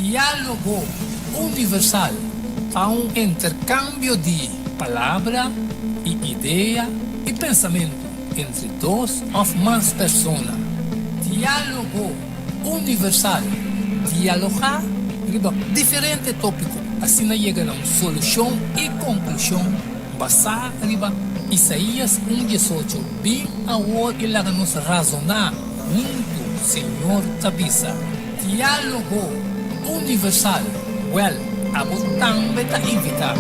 Diálogo Universal ta un interkambio di palabra i idea i pensamentu entre dos òf mas persona. Diálogo Universal, Dialogá riba diferente tópiko asina yega na un solushon i konklushon basá riba Isaías un diesocho, Bin awor i laga nos razoná huntu, Señor ta bisa. Diálogo Universal, Wèl, abo tambe ta invitá.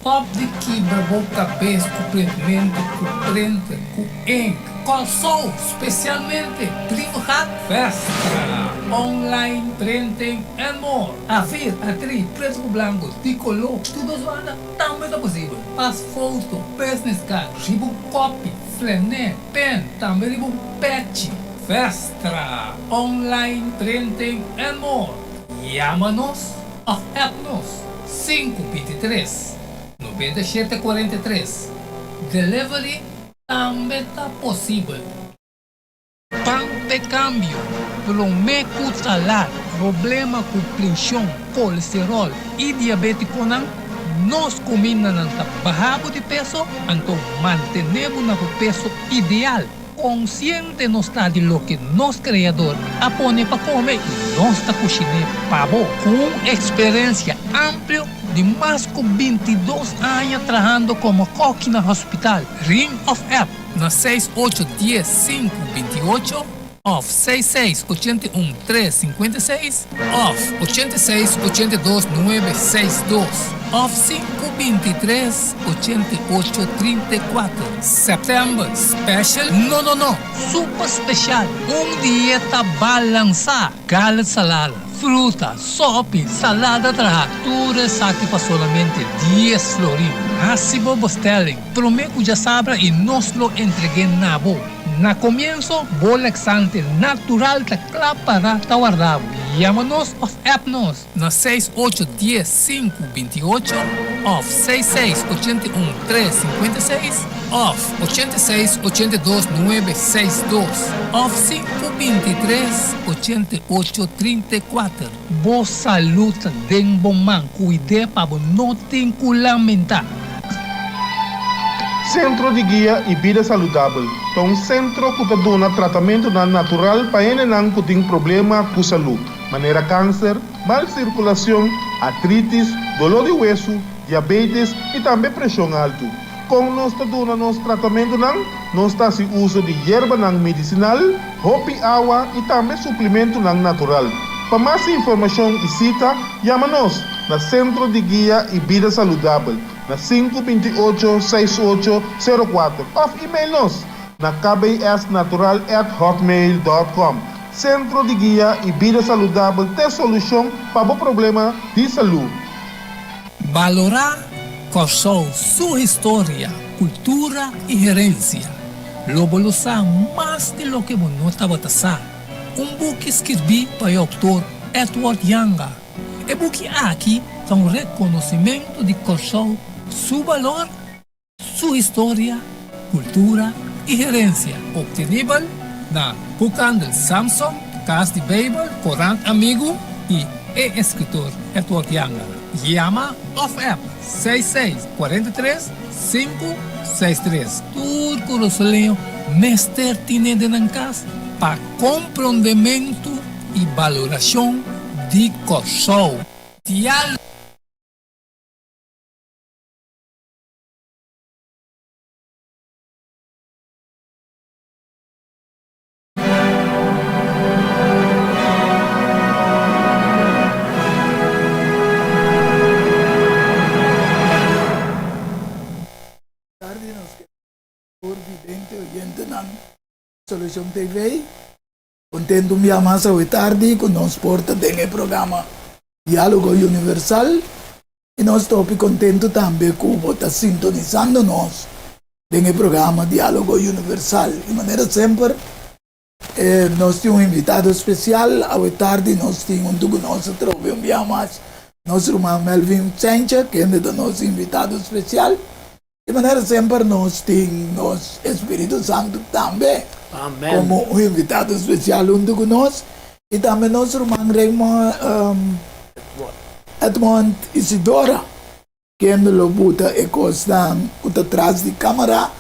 Stòp di kibra bo kabes ku printmentu, ku printer, ku ink. Kòrsou, spesialmente Brievengat, Vestra, online printing and more. A4, A3, pretu ku blanku, di koló, tur dos banda tambe ta posibel. Pas foto, business card, riba un kopi, flené, pen, tambe riba un pechi. Vestra, online printing and more. Yama nos òf app nos sinku bintitres, 97 43. Delivery tambe ta posibel. Pan p'e kambio, promé ku ta lat. Problema ku prenshon, kolesteròl i diabétikonan, nos kumindanan ta baha bo di peso, anto mantené bo na bo peso ideal. Konsiente nos ta di loke nos Kreador a pone pa kome i nos ta kushiné pa bo. Ku un eksperensia amplio di mas ku bintidos aña trahando komo kòki na hospital, ring òf app na seis ocho dies sinku bintiocho òf seis seis ochenta i un tres sinkuenta i seis òf ochenta i seis ochenta i dos nuebe seis dos òf sinku bintitres 88 34 September Special No no no! Super special! Un dieta balansá! Gala salada, fruta, sopi, salada traha, tur esaki pa solamente dies florin. Hasi bo bestelling promé ku djasabra i nos lo entreg'é na bo. Na komienso, bo laxante natural ta kla para ta warda bo. Yama nos òf app nos. Na seis ocho dies sinku binti ocho òf seis seis 81 tres 56 òf 86 82 nuebe seis dos òf sinku bintitres 88 34. Bo salud ta den bo man, kuid'é pa bo no tin ku lamentá. Sentro di Guia i Bida Saludabel ta un sentro ku ta duna tratamentunan natural pa hendenan ku tin problema ku salud. Manera kanser, mal sirkulashon, artritis, doló di wesu, diabetes i tambe preshon altu. Kon nos ta duna nos tratamentunan? Nos ta hasi uso di yerbanan medisinal, hopi awa i tambe suplimentunan natural. Pa mas informashon i sita, yama nos na Sentro di Guia i Bida Saludabel na sinku 28 6 ocho 04 òf email nos na kbsnatural@hotmail.com. Sentro di Guia i Bida Saludabel t'e solushon pa bo problema di salú. Balorá Kòrsou su historia, kultura i herensia. Lo bo lo sa mas di loke bo no tabata sa. Un buki skirbí pa e outor Edward Janga. E buki aki ta un rekonosimentu di Kòrsou su balor, su historia, kultura i herensia. Optenibel na Boekhandel Samson, Kas di Beibel, Korant Amigu i e eskritor Edward Janga. Yama òf app seis seis 43 sinku seis tres. Tur kurasoleño mester tine den nan kas pa komprondementu i balorashon di Kòrsou. Diálogo. Tardi nos ke tur vidente oyentenan Solucion TV. Contento un bia mas awe tardi cu nos por ta den e programa Dialogo Universal y nos ta hopi contento tambe cu bo ta sintonisando nos den e programa Dialogo Universal. Y manera semper nos tin un invitado especial, awe tardi nos tin hunto cu nos atrobe un bia mas nos ruman Melvin Cijntje, kende ta nos invitado especial. Di manera semper nos tin nos Espiritu Santu tambe. Amen. Komo un invitado spesial huntu ku nos i tambe nos ruman Raymond Edmond Isidora kende lo buta e kosnan ku ta tras di kamara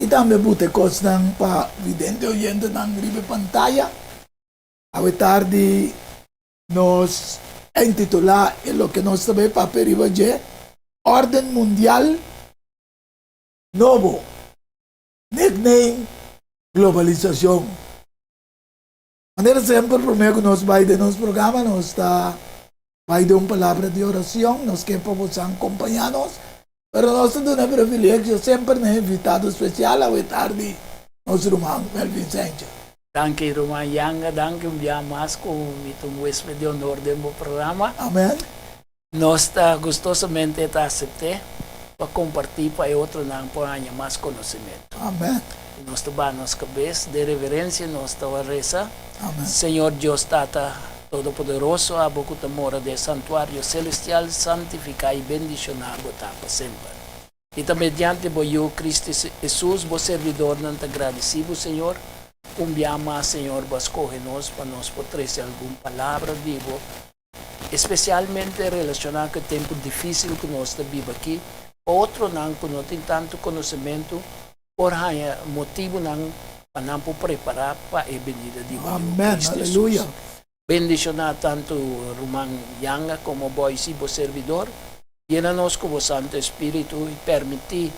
i tambe buta e kosnan pa vidente oyentenan riba e pantaya. Awe tardi nos a intitulá e loke nos ta bai papia riba dje, Órden Mundial Nobo, nickname Globalisashon. Manera semper promé ku nos bai den nos programa nos ta bai den un palabra di orashon, nos ke pa bosan kompañá nos, pero nos ta duna e privilegio semper na e invitado spesial awe tardi, nos ruman Melvin Sencha. Danki ruman Yanga, danki un bia mas ku mi ta un huesped di honor den bo programa. Amen. Nos ta gustosamente ta asept'é pa kompartí pa e otronan por haña mas konosementu. Amen. I nos ta baha nos kabes den reverensia, nos ta resa, Amen. Señor Dios Tata Todopoderoso, abo ku ta mora den e santuario selestial, santifiká i bendishoná bo ta pa semper. I ta mediante bo Yu, Cristo Hesus, bo servidornan ta gradisí bo, Señor. Un bia mas, Señor, bo a skohe nos pa nos por trese algun palabra di bo, espesialmente relashoná ku e tempu difísil ku nos ta biba akí, pa otronan ku no tin tantu konosementu por haña motibunan pa nan por prepará pa e benida di bo Yu, Amèn. Cristo Aleluya. Hesus. Bendishoná tantu ruman Yanga komo Boysi, bo servidor. Yena nos ku bo Santu Espíritu i permití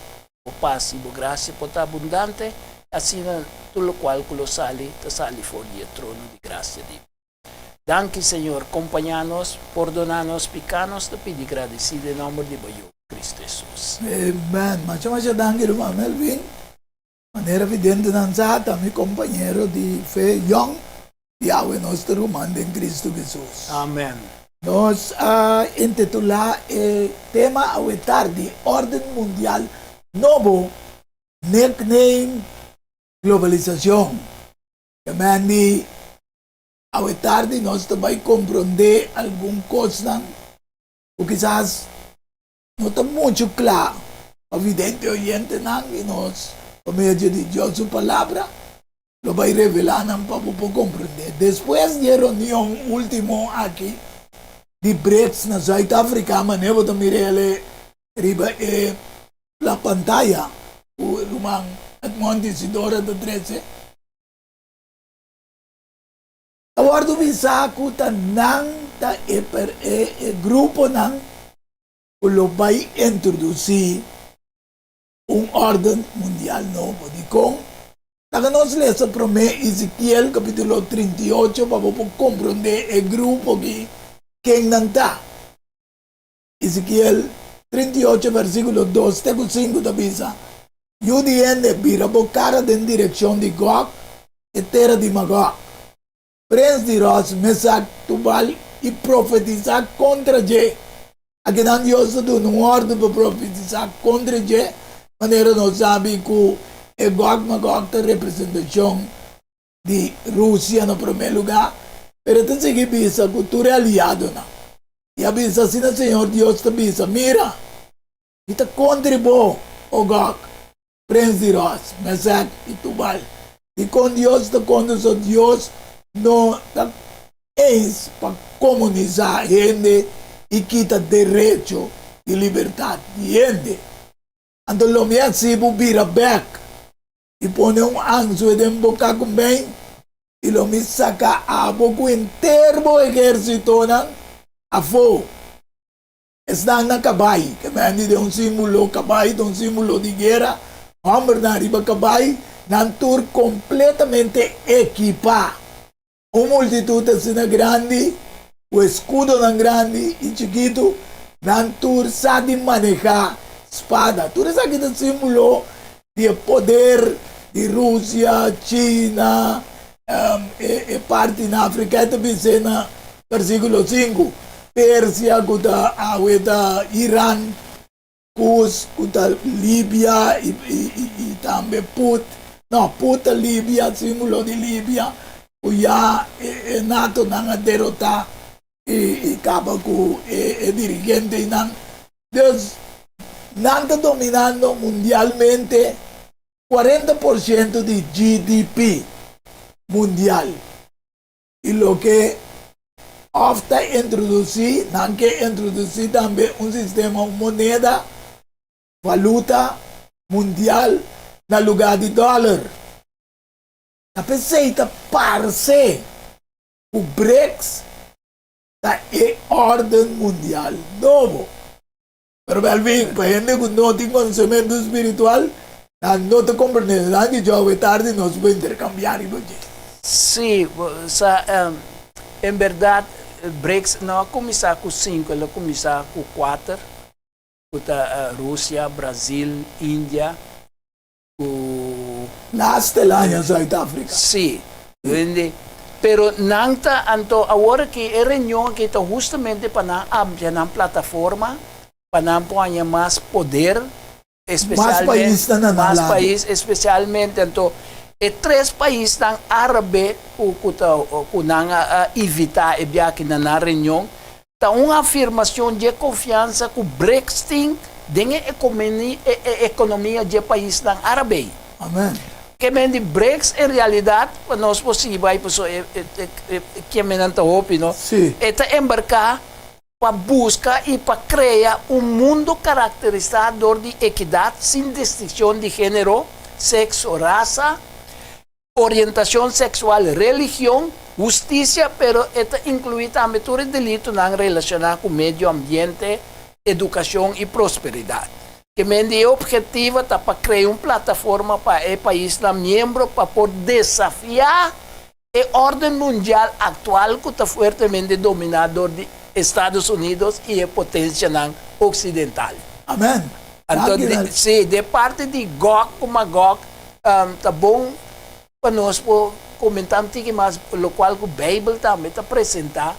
bo pas i bo grasia por ta abundante, asina tur lokual ku lo sali ta sali for di e trono di grasia di bo. Danki, Señor, kompañá nos, pordoná nos piká, nos ta pidi gradisí den nòmber di bo Yu, Kristu Hesus. Amen. Masha masha danki ruman Melvin. Manera videntenan sa ta mi kompañero di fe yòn i awe nos ta ruman den Kristu Hesus. Amen. Nos a intitulá e tema awe tardi Órden Mundial Nobo, nickname Globalisashon. Ke men di awe tardi nos ta bai komprondé algun kosnan ku kisas No ta muchu kla pa vidente oyentenan i nos pa medio di Dios su Palabra lo bai revelá nan pa bo por komprendé. Despues di e reunion último aki di BRICS na Zuid Afrika, manera bo ta mira el riba e la pantaya ku ruman Edmond Isidora ta trese, ta wòrdu bisá ku ta nan ta e e gruponan ku lo bai introdusí un órden mundial nobo. Dikon? Laga nos lesa promé Ezekiel kapítulo 38 pa bo por komprondé e grupo aki ken nan ta. Ezekiel 38 versíkulo 2 te ku 5 ta bisa, Yu di hende, bira bo kara den direkshon di Gòg, e tera di Magòg. Prens di Ros, Mesak, Tubal i profetisá kontra dje. Akinan Dios ta duna un òrdu pa profetisá kontra dje, manera nos sabi ku e Gòg Magòg ta representashon di Rusia na promé lugá, pero e ta sigui bisa ku tur e aliadonan. I a bisa, Asina Señor Dios ta bisa, Mira, mi ta kontra bo, o Gòg. Prens di Ros, Mesek i Tubal. Dikon Dios ta konta so Dios no ta eens pa komunisá hende i kita derecho di libertat di hende? Anto lo mi hasi bo bira bèk i pone un anzue den bo kakumbein i lo mi saka abo ku henter bo ehérsitonan afó. Esnan na kabai, ke mendi den un símbolo, kabai ta un símbolo di guera, hòmbernan riba kabai, nan tur kompletamente ekipá. Un multitut asina grandi, ku eskudonan grandi i chikitu, nan tur sa di manehá spada. Tur esaki ta símbolo di e poder di Rusia, China, e parti na Afrika e ta bis'é na versíkulo sinku, Persia ku ta awe ta Iran, Kus ku ta Libia i tambe Put, no Put ta Libia, símbolo di Libia, ku ya e natonan a derotá i kaba ku e dirigentenan. Dus nan ta dominando mundialmente 40% di GDP. mundial. I loke òf ta introdusí, nan ke introdusí tambe un sistema, un moneda, valuta mundial na lugá di dòler. Ta p'esei ta parse ku BRICS ta e órden mundial nobo. Pero Melvin, pa hende ku no tin konosementu spiritual, nan no ta komprendé. Nan di djòwe tardi nos por interkambiá riba dje. Sí, bo sa, en bèrdat BRICS no a kuminsá ku sinku, el a kuminsá ku kuater, ku ta Rusia, Brazil, India ku. Laatste el aña Zuid Afrika. Sí, hende. Pero nan ta, anto awor aki e reunion aki ta hustamente pa nan amplia nan plataforma, pa nan por haña mas poder, Mas paisnan na nan mas lado. pais, especialmente anto e tres paisnan árabe ku ku ta ku nan a a invitá e biaha na nan reunion, Ta un afirmacion dje confiansa cu BRICS tin den e e economia dje paisnan Arabe. Amen. Ke men di BRICS en realidad, pa nos por sigui bai paso e e kemenan ta hopi no, Sí. e ta embarca pa busca y pa crea un mundo caracterisa dor di equidad sin distincion di genero, sexo, rasa, orientacion sexual, religion, husticia, pero e ta inclui tambe tur e delitonan relaciona cu medio ambiente, educacion y prosperidad. Ke men di e obhetivo ta pa crea un plataforma pa e paisnan miembro pa por desafia e orden mundial actual cu ta fuertemente domina dor di Estados Unidos y e potencianan occidental. Amen. Anto, si, de parti di Gog cu Magog, Ta bon pa nos por komentá un tiki mas lokual ku Beibel tambe ta presentá.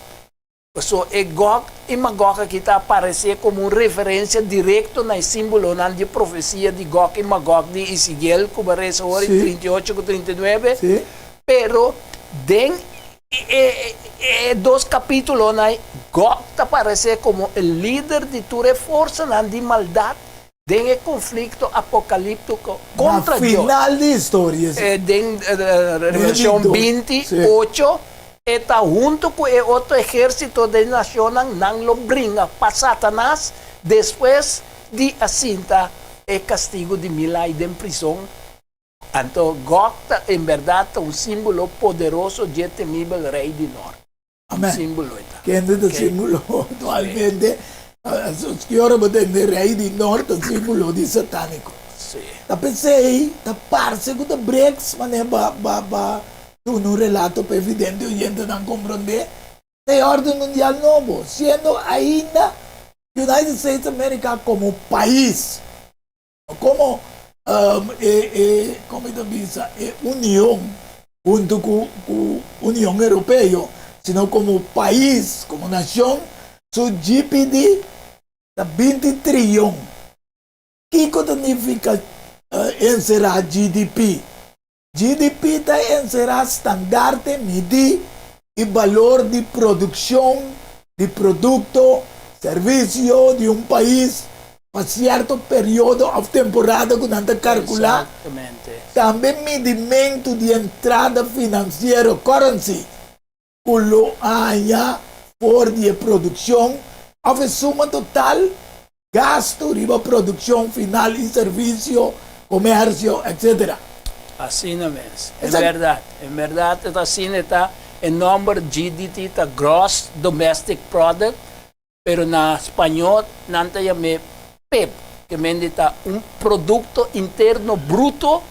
Pasobra e Gog i Magog akí ta aparesé komo un referensia direkto na e símbolonan di e profesia di Gog i Magog di Ezekiel ku bo a resa ora i 38 ku 39. Pero den e dos kapítulonan ei, Gog ta aparesé komo e lider di tur e forsanan di maldat Den e konflikto apokalíptiko kontra Dios. Na final di historia, sí. Den Revelashon 20, 8, e ta huntu ku e otro ehérsito di nashonnan, nan lo bringa pa Satanas despues di a sinta e kastigu di mil ai den prison. Anto Gog ta en bèrdat ta un símbolo poderoso dje temibel rei di nòrt. Amen. Símbolo e ta. Kende ta símbolo actualmente? Ki ora bo tende rei di nort ta símbolo di satánico. Sí. Ta p'esei ta parse ku ta BRICS manera ba ba ba duna un relato pa evidente oyentenan komprondé ta e órden mundial nobo, siendo ainda United States America komo pais. Komo e e komo ta bisa e union huntu ku ku Union Europeo, sino komo pais, komo nashon, su GPD ta 20 triyon. Kiko ta nifiká enserá GDP? GDP ta enserá standarte midí i balor di produkshon di produkto, servisio di un pais pa sierto periodo òf temporada ku nan ta kalkulá. Tambe midimentu di entrada finansiero, currency, ku lo haña for di e produkshon òf e suma total gastu riba produkshon final i servisio, komersio, etc. Asina mes. En bèrdat. En bèrdat e ta asina e ta. E nòmber GDT ta Gross Domestic Product, pero na spañó nan ta yam'é PIB, ke mende ta un Produkto Interno Bruto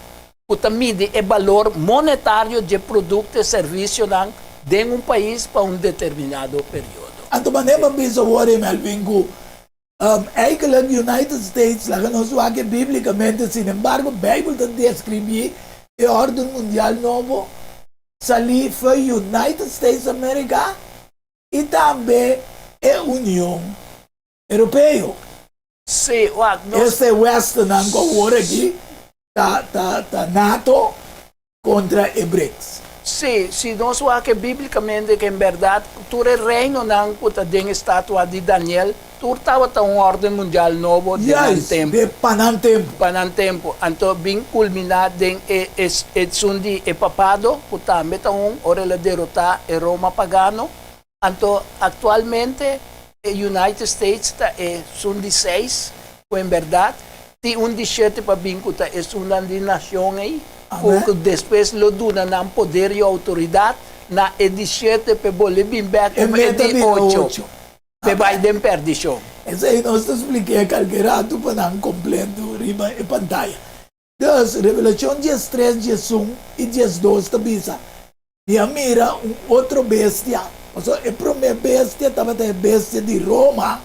ku ta midi e balor monetario dje produkto e servisionan den un pais pa un determinado periodo. Anto manera pa bisa awor e Melvin ku eigenlijk United States laga nos wak e biblikamente, sin embargo Bijbel ta deskribí e orden mundial nobo salí for United States America i tambe e Union Europeo. Sí, wak, nos. Este Westernan ku awor aki ta ta ta nato kontra e BRICS. Sí. Sí, si nos wak bíblikamente ku en bèrdat tur e reinonan ku ta den e statua di Daniel, tur tabata un órden mundial nobo den nan tempu. Juist, pa nan tempu. Pa nan tempu. Anto bin kulminá den e esun di e papado, ku tambe ta un, ora el a derotá e Roma pagano. Anto aktualmente e United States ta esun di seis, ku en bèrdat tin un di shete pa bin ku ta esunnan di nashon ei, ku despues lo duna nan poder i outoridat na e di shete p'e bolbe bin bèk komo e di ocho, p'e bai den pèrdishon. Esei nos ta splik'é kalke ratu pa nan kompleto riba e pantaya. Dus, Revelashon diestres, diesun i diesdos ta bisa, Mi a mira un otro bestia. Pasobra e promé bestia tabata e bestia di Roma,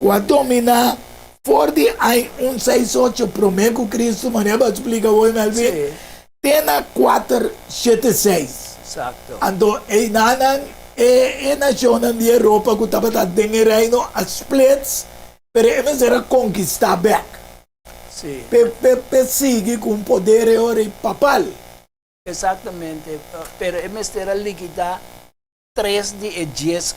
ku a dominá for di aña un seis ocho promé ku Kristu, manera bo a splika hoy, Melvin, te na kuater shete seis. Anto einanan e nashonnan di Europa ku tabata den e reino a splits, pero e mester a konkistá bèk. P'e sigui ku un poder e ora ei papal. Exactamente, pero e mester a likidá tres di e dies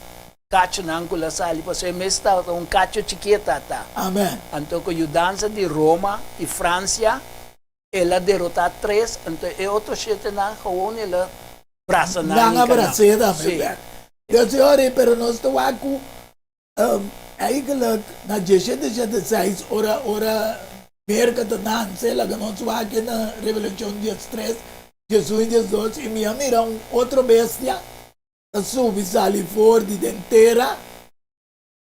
kachonan ku la sali, pasobra e mes tabata un kacho chikiet ata. Amen. Anto ku yudansa di Roma i Fransia, el a derotá tres, anto e otro shetenan gewoon el a brasa nan Nan i a kanan. bras'é tambe Sí. bèk. Dios e ora ei, pero nos ta wak ku Eigenlijk na diesshete shete seis ora ora Merka ta nanse laga nos wak na Revelashon diestres, diesun i diesdos i mi a mira un otro bestia ta subi sali for di den tera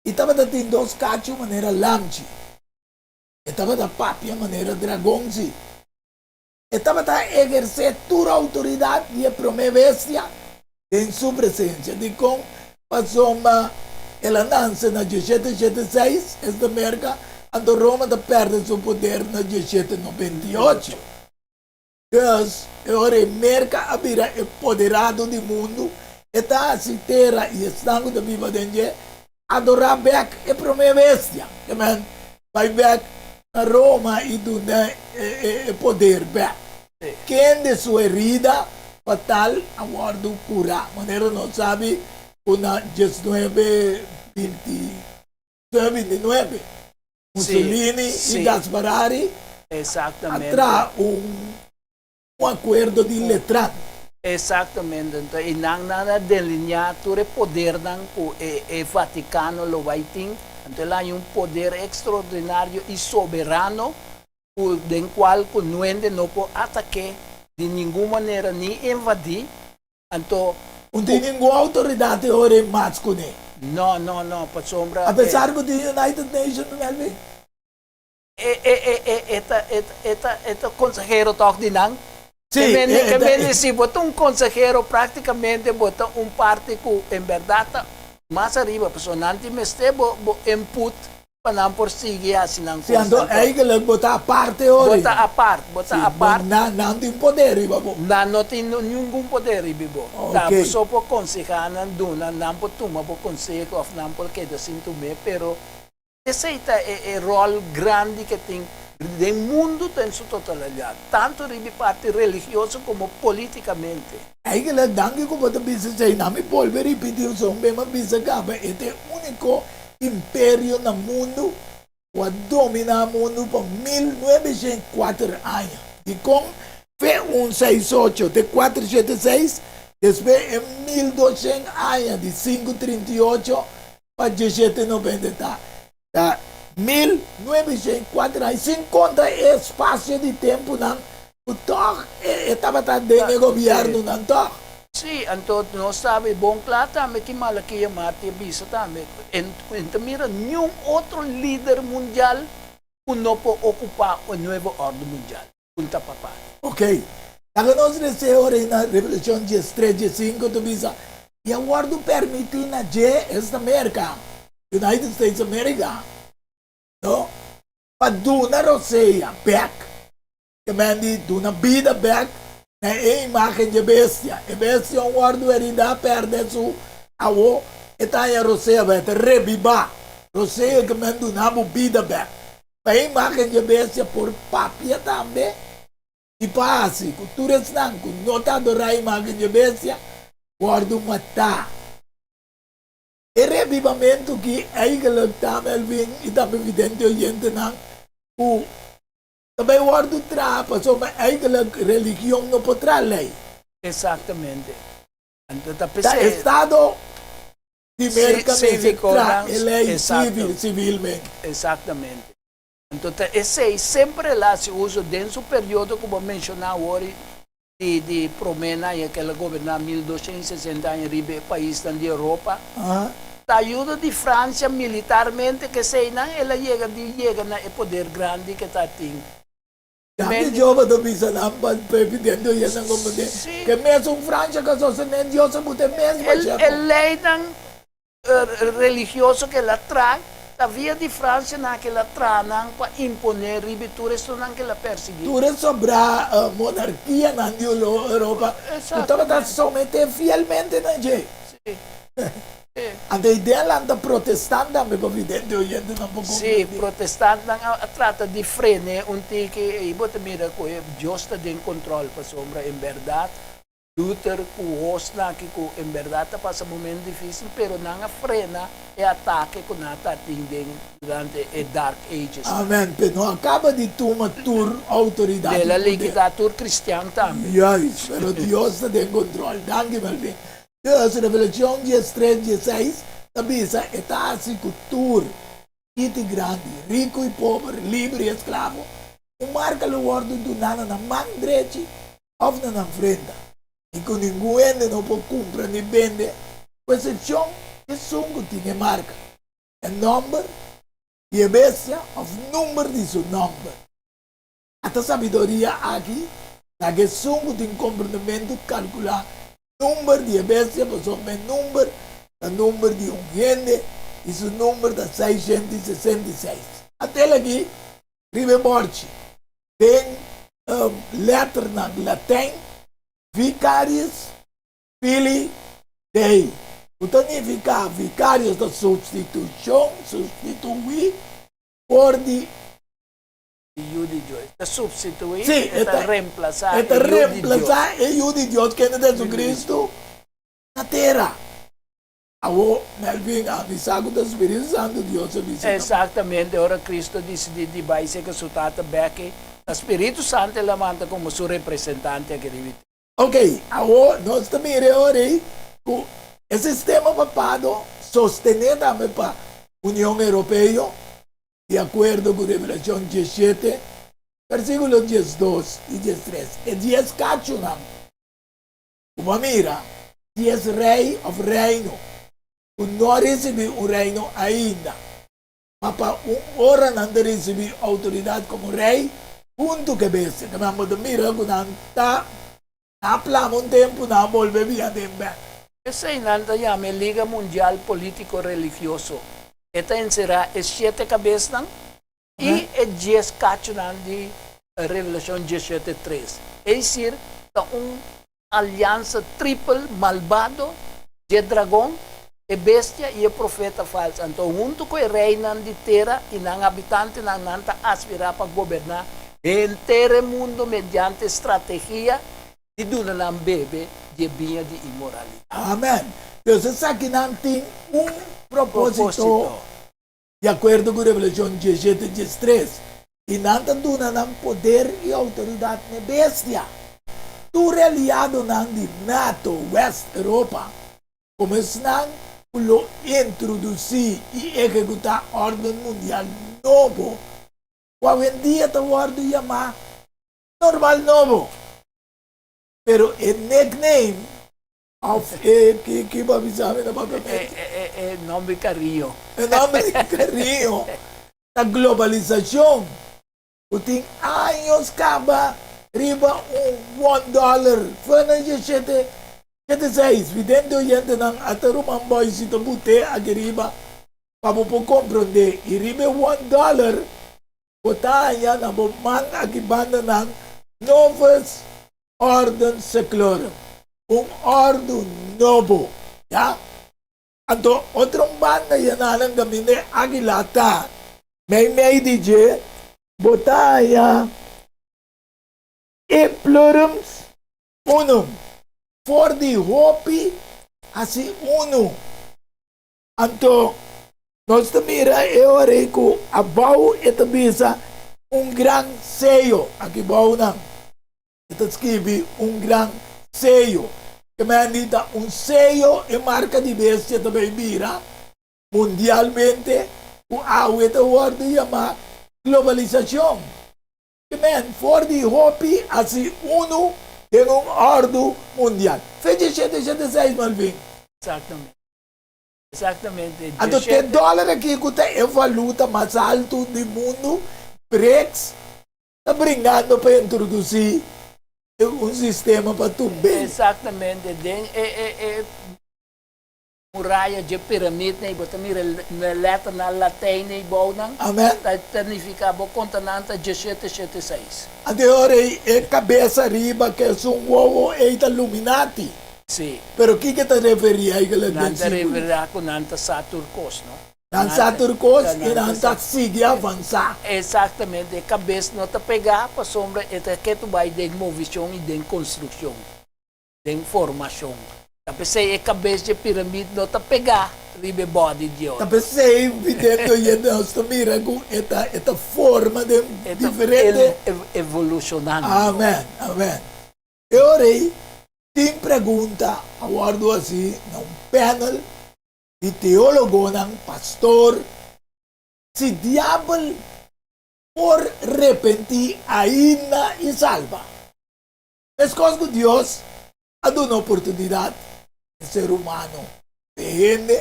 i tabata tin dos kachu manera lamchi. E tabata papia manera dragon si. E tabata ehersé tur outoridat di e promé bestia den su presensia. Dikon? Pasobra el a nanse na diesshete shete seis, esta Merka, anto Roma ta pèrdè su poder na diesshete nobenta i ocho. Dus, e ora ei Merka a bira e poderado di mundu, e ta hasi tera i esnan ku ta biba den dje adorá bèk e promé bestia. Ke men bai bèk na Roma i duna e poder bèk. Kende su herida fatal a wòrdu kurá, manera nos sabi ku na diesnuebe binti binti nuebe Mussolini i Gasparari a traha un akuerdo di letran. Exactamente, enton y nan nan a delinea tur e podernan cu e e Vaticano lo bay tin, enton el a haña un poder extraordinario y soberano cu den cual cu nuende no por atake di ningun manera ni invadi, anto. Un tin ningun autoridad e ora e mas cune. No, no, no, pasobra. Apesar cu tin United Nations, Melvin. E ta e ta e ta konsehero tòg di nan? Sí, Ke mende e ke ta mende si bo ta un konsehero praktikamente bo ta un parti ku en bèrdat ta mas ariba pasobra nan tin mester bo bo input pa nan por sigui hasi nan Sí, kos. anto Anto eigenlijk bo ta aparte bo ori. ta apart, bo ta Sí, bo apart. nan nan tin poder riba bo. Nan no tin ningun poder riba bo. Ta Oké. bo so por konsehá nan, duna nan por tuma bo konseho òf nan por keda sin tum'é, pero Esei ta e ròl grandi ke tin den mundu den su totalidad, tantu riba e parti religioso komo politikamente. Eigenlijk danki ku bo ta bisa esei, na mi bolbe ripiti un son bem a bisa kaba e ta e uniko imperio na mundu ku a dominá mundu pa 1904 aña. Dikon? Fe un seis ocho te kuater shete seis, despues e 1200 aña di sinku trinta i ocho Pa diesshete noventa ta ta 1904 i sin konta e espasio di tempunan ku tòg e tabata den e gobièrnunan tòg. Sí, anto nos sabi bon kla tambe ki Malakia Marti a bisa tambe, e no ta mira niun otro lider mundial ku no por okupá e nuevo òrdu mundial. Un ta papá. Ok. Laga nos lesa ora ei na Revelashon diestres, diesinku ta bisa, I a wòrdu pèrmití na dje, esta Merka, United States America, no, pa duna rosea bèk, ke men di duna bida bèk na e imágen dje bestia. E bestia un wòrdu heridá, pèrdè su awo, e ta haña rosea bèk, e ta rebibá. Rosea ke men duna bo bida bèk. Pa e imágen dje bestia por papia tambe i pa hasi ku tur esnan ku no ta adorá imágen dje bestia wòrdu matá. E rebibamentu ki eigenlijk ta, Melvin i tambe vidente oyentenan, ku ta bai wòrdu traha pasobra eigenlijk religion no por traha lei. Exactamente. Anto ta Ta p'esei. estado di Merka mester traha e lei Exacto. civilmente. Exactamente. Anto ta esei semper el a hasi uso den su periodo ku bo a menshoná awor di di proménan aña ku el a goberná 1260 aña riba e paisnan di Europa. Ta ayuda di Francia militarmente ku eseinan el a yega di yega na e poder grandi ku e ta tin. Tambe Jehova ta bisa nan pa previdente oyentenan komprendé ku e mesun Francia ku a sostené Dios a buta e mes E bashé. leinan religioso ku el a traha, ta via di Francia nan ku el a traha nan pa imponé riba e tur estonan ku el a persiguí. Tur e sobrá monarkianan di Europa ku tabata someté fielmente na dje. Anto e ideanan ta protestant tambe pa vidente oyentenan por Sí, komprendé. protestantnan a trata di frené un tiki i bo ta mira ku e Dios ta den kontrol pasobra en bèrdat Luther ku hosnan aki ku en bèrdat ta pasa momento difísil pero nan a frena e atake ku nan ta tin den durante e Dark Ages. Amen, pe no a kaba di tuma tur outoridat El i a poder. likidá tur kristian tambe. Juist, pero Dios ta den kontrol. Danki Melvin. Dus, Revelashon diestres, dieseis ta bisa e ta hasi ku tur, chikit i grandi, riku i pober, liber i esklavo, un marka lo wòrdu duná na nan man drechi òf na nan frenta, i ku ningun hende no por kumpra ni bende, ku esepshon esun ku tin e marka, e nòmber di e bestia òf number di su nòmber. Ata sabiduria aki, laga esun ku tin komprendementu kalkulá number di e bestia, pasobra e number ta number di un hende i su number ta 666. Atel aki riba e bòrchi den lèternan latèn Vicarius Filii Dei, ku ta nifiká Vicarius ta supstitushon, sustituí for di. Yu di Dios. E ta supstituí, Sí, e ta remplasá e ta e Yu di Dios. remplasá e Yu di Dios, kende ta Jesucristo, na tera. Awor, Melvin, ami sa ku ta Spiritu Santu Dios a bisa nan. Exactamente, ora Cristo disidí di bai serka su Tata bek, ta Spiritu Santu el a manda komo su representante aki riba e tera. Ok, awor nos ta mira e ora ei ku e sistema papado sostené tambe pa Union Europeo, di akuerdo ku Revelashon 17, versíkulo 12 i 13. E dies kachunan ku bo a mira, dies rei òf reino ku no a risibí un reino ainda, ma pa un ora nan ta risibí outoridat komo rei huntu ku e bestia. Te nan bo ta mira ku nan ta na plama un tempu, nan a bolbe bia den bèk. Esei nan ta yama e Liga Mundial Polítiko Religioso. E ta enserá e shete kabesnan i e dies kachunan di Revelashon 17, tres. Esir ta un aliansa tripel malbado dje dragon, e bestia i e profeta falsu. Anto huntu ku e reinan di tera i nan habitantenan, nan ta aspirá pa goberná henter e mundu mediante strategia di duna nan bebe di e biña di inmoralidat. Amen. Pues esakinan tin un propósito. Di akuerdo ku Revelashon 17, 13, i nan ta duna nan poder i outoridat n'e bestia. Tur e aliadonan di nato West Europa, komo esnan ku lo introdusí i ehekutá órden mundial nobo, ku awendia ta wòrdu yamá normal nobo. Pero e nickname Of e ki ki bo a bisa mi na papiamento? E nomber di cariño. E nomber di cariño ta globalisacion cu tin años caba riba un one dollar. Fue na diecisiete siete seis. Vidente oyentenan a ta ruman boy si ta bute aki riba pa bo por comprende. Y riba e one dollar bo ta haña na bo man aki bandanan novus Orden seclorum, un ordu nobo, ya. Anto otro un banda yenanan caminda e águila ta meimei di dje, bo ta haña. E plurums unum. For di hopi hasi unu. Anto nos ta mira e ora ei ku abou e ta bisa un gran seyo. Aki bou nan e ta skibi un gran seyo. Ke men di ta un seyo e marka di bestia ta bay bira mundialmente ku awe ta wòrdu yamá globalisashon. Ke men for di hopi hasi unu den un òrdu mundial. Fecha shete shete seis, Malvin. Exactamente. Exactamente. Anto te dòler aki ku ta e valuta mas altu di mundu, BRICS, ta bringando pa introdusí un sistema pa tumb'é. Exactamente. Den e e e muraya dje piramid nei bo ta mira e letternan latijn nei bounan. Amen. Ta ta nifiká bo konta nan ta djeshete shete seis. Anto e ora ei e kabes ariba ku esun wowo ei ta luminati. Sí. Pero kiko ta referí eigenlijk Nan den ta símbolo? referá ku nan ta sa tur kos, no? Nan sa tur kos i nan ta sigui avansá. Eksaktamente. E kabes no ta pegá pasobra e ta ketu bai den movishon i den konstrukshon, den formashon. Ta p'esei e kabes dje piramid no ta pegá riba e bòdi di Ta oro. p'esei vidente oyente nos ta mira ku e ta e ta forma den E ta diferente. evolushonando. Amen, amen. E ora ei tin pregunta a wòrdu hasi na un panel di teólogonan, pastor, si diabel por repentí ainda i salba. Meskos ku Dios a duna oportunidat e ser humano, e hende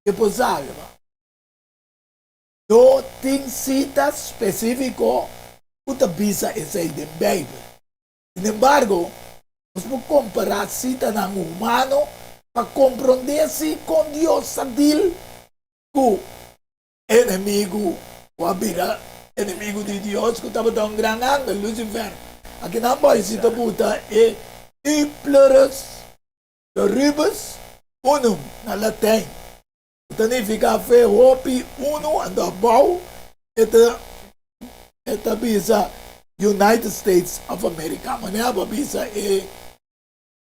ke por salba. No tin sita spesífiko ku ta bisa esei den Beibel. Sinembargo, nos por kompará sitanan humano pa komprondé si kon Dios sa dil ku enemigu ku a bira enemigu di Dios ku tabata un gran angel, Lucifer. Akinan boy si ta buta e U plurus pluribus unum na Latijn, ku ta nifiká fe hopi unu, anto abou e ta e ta bisa United States of America, manera bo a bisa e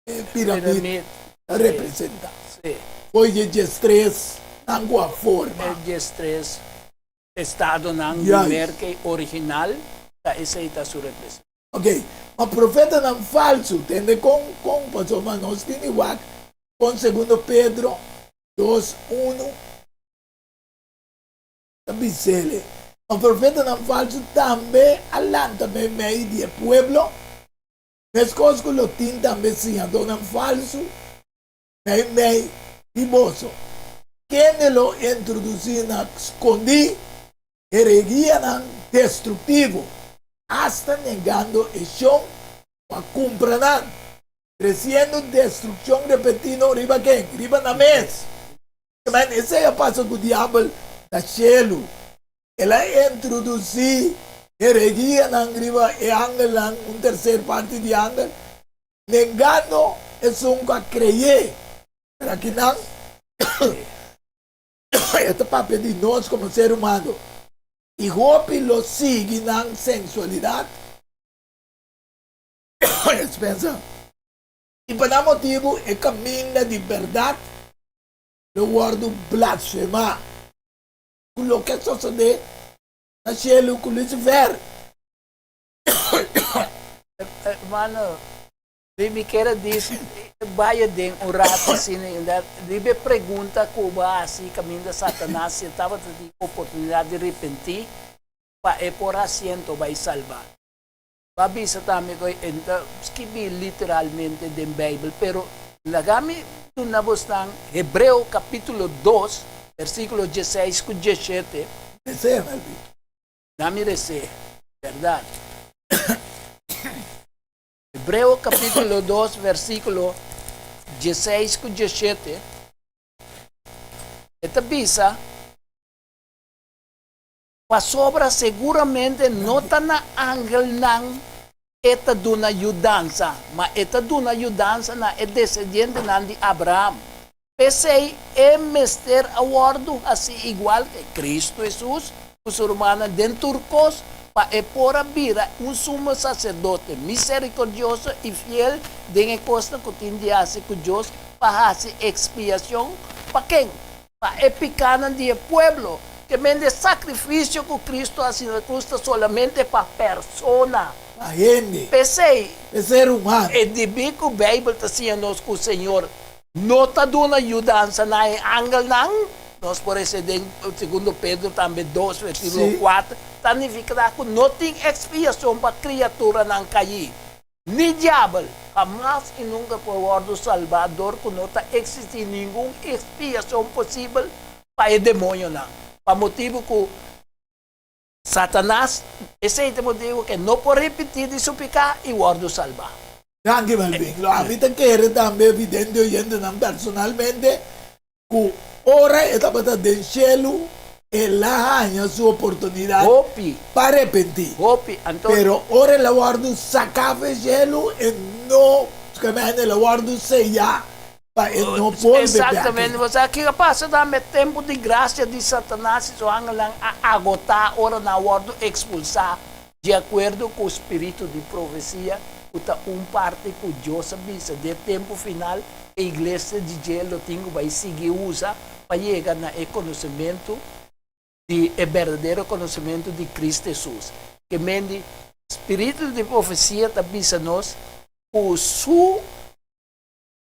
e piramid ta representa. Foi dje diestres nan ku a forma. E diestres estadonan di Merka original ta esei ta su representashon. Ok, ma profetanan falsu, tende kon kon pasobra nos tin di wak kon segundo Pedro dos unu ta bis'ele. Ma profetanan falsu tambe a lanta meimei di e pueblo, meskos ku lo tin tambe siñadónan falsu meimei di boso, kende lo introdusí na skondí heregianan destruktivo, asta negando e shon ku a kumpra nan, tresiendo destrukshon repentino riba ken? Riba nan mes. Men esei a pasa ku diabel na shelu. El a introdusí heregianan riba e angelnan, un terser parti di angel, nengando esun ku a kreyé. Pero akinan e ta papia di nos komo ser humano. I hopi lo sigui nan sensualidat. Spencer. I pa nan motibu e kaminda di bèrdat lo wòrdu blasfemá. Ku loke a sosodé na shelu ku Lucifer. Hermano, mi mi kier a dis baya den un rato asina inda riba e pregunta ku bo a hasi kaminda Satanas si e tabata tin oportunidat di repentí pa e por hasiento bai salbá. Bo a bisa tambe ku e no ta skibí literalmente den Beibel, pero laga mi duna bosnan Hebreo kapítulo dos, versíkulo dieseis ku diesshete. Resé, Melvin. Na mi resé, bèrdat. Hebreo kapítulo dos, versíkulo dieseis ku diesshete, e ta bisa. Pasobra seguramente no ta na angelnan e ta duna yudansa, ma e ta duna yudansa na e desendientenan di Abraham. P'esei e mester a wòrdu hasí igual ku Kristu Hesus ku su rumannan den tur kos. pa e por a bira un sumo saserdote miserikordioso i fiel den e kosnan ku tin di hasi ku Dios pa hasi ekspiashon pa ken? Pa e pikánan di e pueblo. Ke men e sakrifisio ku Kristu a hasi na krus ta solamente pa persona. Pa hende. P'esei. Pa ser humano. E debí ku Beibel ta siña nos ku Señor no ta duna yudansa na e angelnan, nos por hesé den Segundo Pedro tambe dos versíkulo kuater, ta nifiká ku no tin ekspiashon pa kriaturanan kaí. Ni diabel, hamas i nunka por wòrdu salbá dor ku no ta eksistí ningun ekspiashon posibel pa e demoñonan, pa motibu ku Satanas, esei ta motibu ku e no por ripití di su piká i wòrdu salbá. Danki Melvin. Lo ami ta kere tambe evidente oyentenan personalmente ku ora e tabata den shelu el a haña su oportunidat Hopi. pa arepentí. Hopi. Anto. Pero ora el a wòrdu saká for e shelu e no, el a wòrdu seyá Pa e no bolbe bek. Exactamente. Bo sa kiko a pasa tambe? Tempu di gracia di Satanas i su angelnan a agotá ora nan a wòrdu ekspulsá di akuerdo ku spiritu di profesia ku ta un parti ku Dios a bisa den e tempu final e iglesia di dje lo tin ku bai sigui usa pa yega na e konosementu di e berdadero konosementu di Kristu Hesus. Ke men di spiritu di profesia ta bisa nos ku su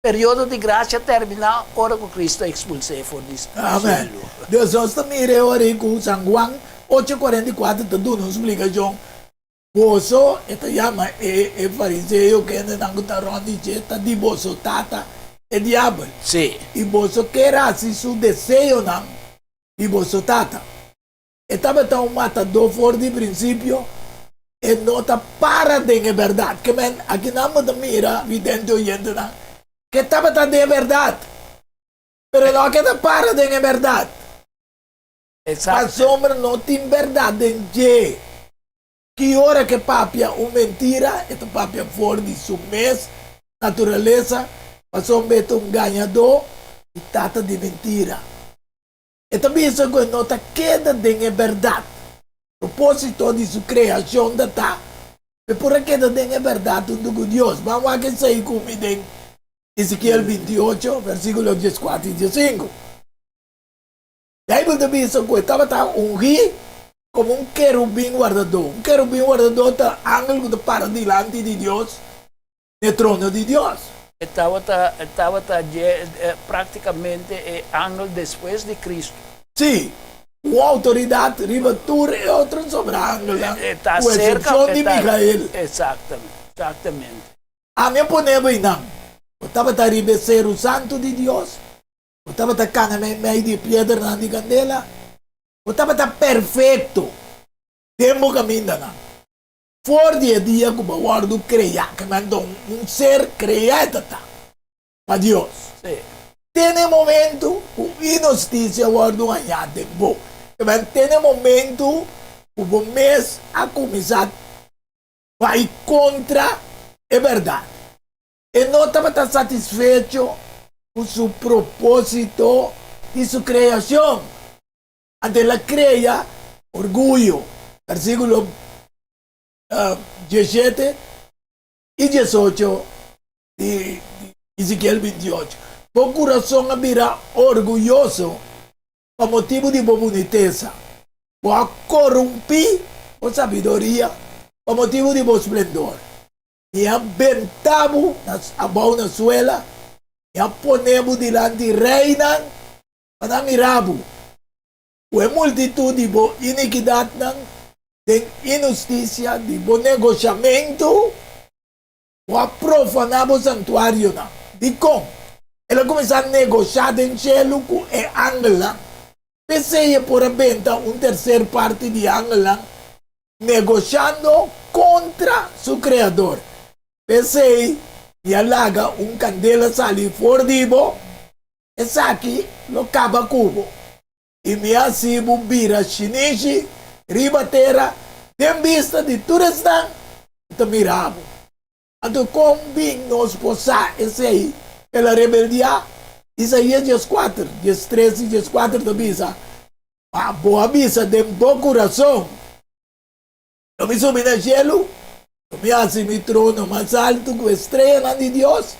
Periodo di gracia a termina ora cu Cristo a expuls'é for di Amen. cielo. Dios nos ta mira e ora ei cu San Juan ocho cuarenta i kuater ta duna un splicacion. Boso, e ta yama e e fariseo kendenan cu ta rond di dje, ta di boso tata, e diabel. Sí. I boso kier haci su deseonan di boso tata. E tabata un matadó for di prinsipio, e no ta para den e bèrdat. Ke men, akinan bo ta mira, vidente oyentenan, ke tabata den e bèrdat, pero e no a keda para den e bèrdat. Pasobra no tin bèrdat den dje. Ki ora ke papia un mentira, e ta papia for di su mes naturalesa, pasobra e ta un gañadó i tata di mentira. E ta bisa ku e no ta keda den e bèrdat. Propósito di su kreashon ta ta pa e por a keda den e bèrdat huntu ku Dios. Ban wak esei ku mi den Ezekiel 28, versíkulo 14 i 15. Beibel ta bisa ku e tabata ungí komo un kerubin wardadó. Un kerubin wardadó ta angel ku ta para dilanti di Dios. n'e trono di Dios. E tabata, e tabata dje, práktikamente e angel despues di Kristu. Sí, un outoridat riba tur e otro sobra angelnan, E ta ku serka, eksepshon e di ta, Mikael. Eksaktamente, eksaktamente. Ami a pone bo einan. Bo tabata riba e seru santu di Dios, bo tabata kana meimei di e piedranan di kandela, bo tabata perfekto den bo kamindanan. For di e dia ku bo a wòrdu kreá, ke men ta un ser kreá e ta ta pa Dios. Sí. Te na e momentu ku inhustisia wòrdu hañá den bo, ke men te na e momentu ku bo mes a kuminsá bai kontra e bèrdat. E no tabata satisfecho ku su propósito di su kreashon. Anto el a krea orguyo, versíkulo diesshete i diesocho di Ezekiel bintiocho. Bo kurason a bira orguyoso pa motibu di bo bunitesa. Bo a korumpí bo sabiduria pa motibu di bo splendor. Mi a benta bo abou na suela, mi a pone bo dilanti reinan Pa nan mira bo ku e multitut di bo inikidatnan den inhustisia di bo negoshamentu, bo a profaná bo santuarionan. Dikon? El a kuminsá negoshá den shelu ku e angelnan. P'esei e por a benta un terser parti di angelnan negoshando kontra su Kreador. P'esei mi a laga un kandela sali for di bo. Esaki lo kaba ku bo, i mi a hasi bo bira shinishi riba tera den bista di tur esnan ku ta mira bo. Anto kon bin nos por sa esei? El a rebeldiá? Isaías 14, 13 i 14 ta bisa, Ma bo a bisa den bo kurason. Lo mi subi na shelu, lo mi hasi mi trono mas altu ku e streanan di Dios,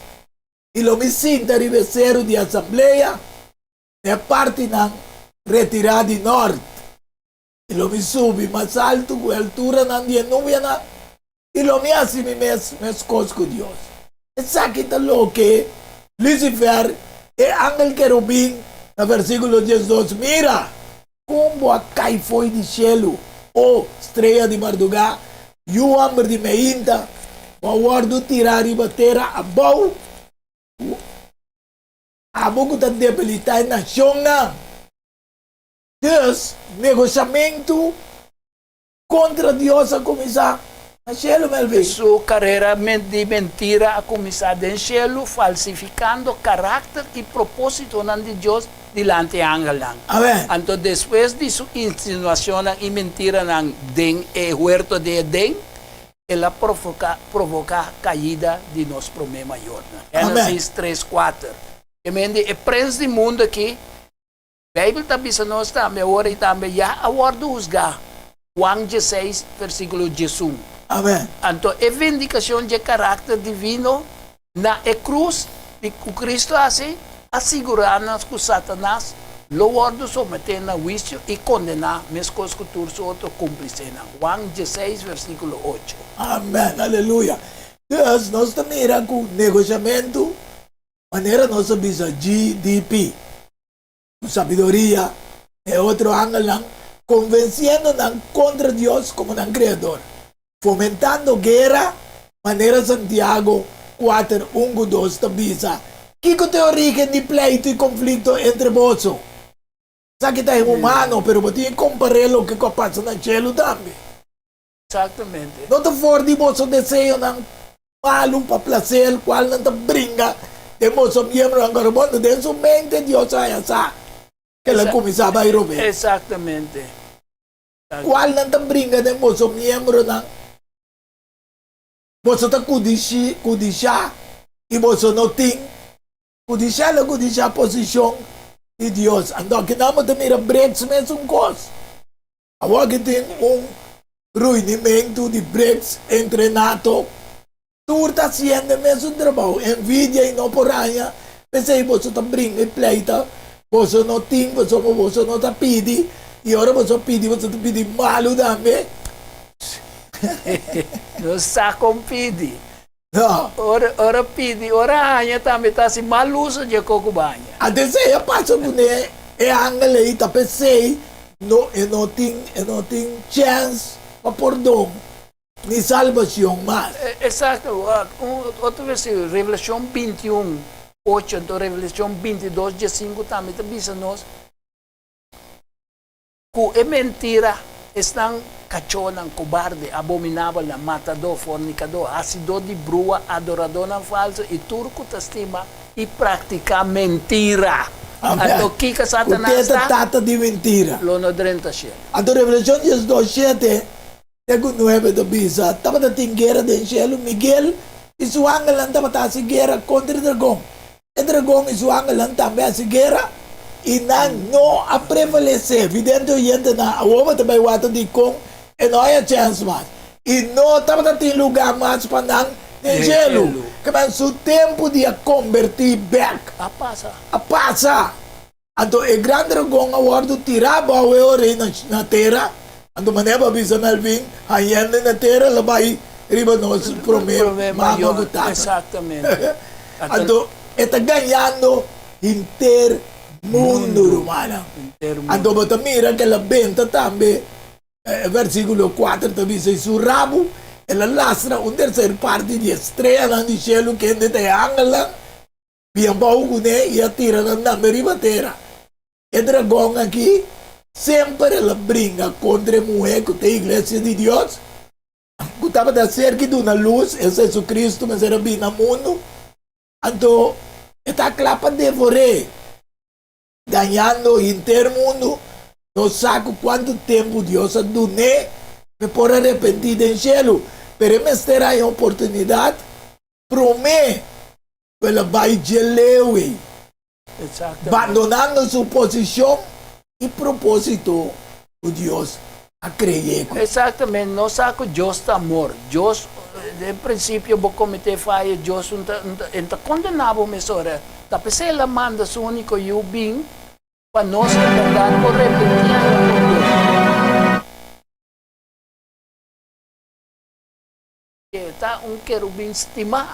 i lo mi sinta riba e seru di asamblea na e partinan retirá di nòrt. I lo mi subi mas altu ku e alturanan di e nubianan, i lo mi hasi mi mes meskos ku Dios. Esaki ta loke Lucifer, e angel kerubin, na versíkulo 12, Mira! Kon bo a kai fo'i di shelu, o strea di mardugá, yu hòmber di meinta, bo a wòrdu tirá riba tera abou, ku abo ku ta debilitá e nashonnan. Dus, negoshamentu kontra Dios a kuminsá na shelu, Melvin. Su karera di mentira a kuminsá den shelu, falsifikando karakter i propósitonan di Dios dilanti e angelnan. Amèn. Anto despues di su insinuashonnan i mentiranan den e huerto di Edén, el a provoká kaida di nos promé mayornan. Amèn. Génesis tres, kuater. Ke men di e prens di mundu akí Beibel ta bisa nos tambe awor i tambe ya a wòrdu husgá, Juan dieseis, versíkulo diesun. Amèn. Anto e vindikashon dje karakter divino na e krus di ku Kristu a hasi a sigurá nos ku Satanas lo wòrdu someté na huisio i kondená meskos ku tur su otro kúmplisenan, Juan dieseis, versíkulo ocho. Amèn. Aleluya. Dus nos ta mira ku negoshamentu Manera nos a bisa GDP, ku sabiduria, e otro angelnan, konvensiendo nan kontra Dios komo nan Kreador, fomentando guera, manera Santiago kuater, un ku dos ta bisa, Kiko ta e orígen di pleitu i konflikto entre boso? Esaki ta inhumano, pero bo tin ku kompar'é loke ku a pasa na shelu tambe. Exactamente. No ta for di boso deseonan malu pa placer cual nan ta bringa den boso miembronan corobondo. Den su mente Dios a haya sa ke el a cuminsa bay rob'é. Exactamente. Cual nan ta bringa den boso miembronan. Boso ta cudishi, cudisha y boso no tin. Cudisha lo cudisha posicion di Dios. Anto akinan bo ta mira BRICS mesun cos. Awor ki tin un ruinimentu di BRICS entre nato, tur ta hasiendo e mesun trabou, envidia i no por haña, p'esei boso ta bringa i pleita, boso no tin pasobra boso no ta pidi, i ora boso pidi boso ta pidi malu tambe. No sa kon pidi. No. Ora ora pidi, ora haña tambe ta hasi mal uso dje koko bo haña. Antes ei a pasa kuné e angel ei ta p'esei no e no tin e no tin chèns pa pordon ni salbashon mas. Exacto. Un otro versikulo, Revelashon 21, ocho, anto Revelashon 22, diesinku tambe ta bisa nos Ku e mentira, esnan kachónan, kobarde, abominabelnan, matadó, fornikadó, hasidó di brua, adoradónan falsu i tur ku ta stima i praktiká mentira. Amèn. Anto kiko Ku Satanas te ta ta? tata di mentira. Lo no drenta shelu. Anto Revelashon diesdos shete te ku nuebe ta bisa, Tabata tin guera den shelu, Miguel i su angelnan tabata hasi guera kontra e dragon. E dragon i su angelnan tambe hasi guera, i nan no a prevalesé. Vidente oyentenan, awor bo ta bai wak ta dikon e no haya chèns mas. I no tabata tin lugá mas pa nan den shelu. Kiman su tempu di a kombertí bèk a pasa. Anto e gran dragon a wòrdu tirá bou e orei na tera. Anto manera bo a bisa Melvin, hañende na tera lo bai riba nos promé mama ku tata. Anto e ta gañando henter mundu, rumannan. Anto bo ta mira ku el a benta tambe, e versíkulo kuater ta bisa, i su rabu el a lastra un terser parti di e streanan di shelu, kende ta e angelnan. Bien bou kuné i a tira nan tambe riba tera. E dragon aki semper el a bringa kontra e muhé ku ta e iglesia di Dios, ku tabata serka i duna lus, es Jesucristo mester a bini na mundu. Anto e ta kla pa devor'é. Gañando henter mundu, no sa ku kuantu tempu Dios a dun'é p'e por arepentí den shelu, pero e mester haña oportunidat promé ku el a bai dje leu ei, bandonando su posishon i propósito ku Dios. A kreyé ku. Exactamente, nos sa ku Dios ta amor. Dios, den principio bo comete fayo, Dios un ta, un ta, e ta condena bo mesora. Ta p'esei el a manda su unico Yu bin pa nos en berdad por repenti anda con Dios. E ta un kerubin stimá.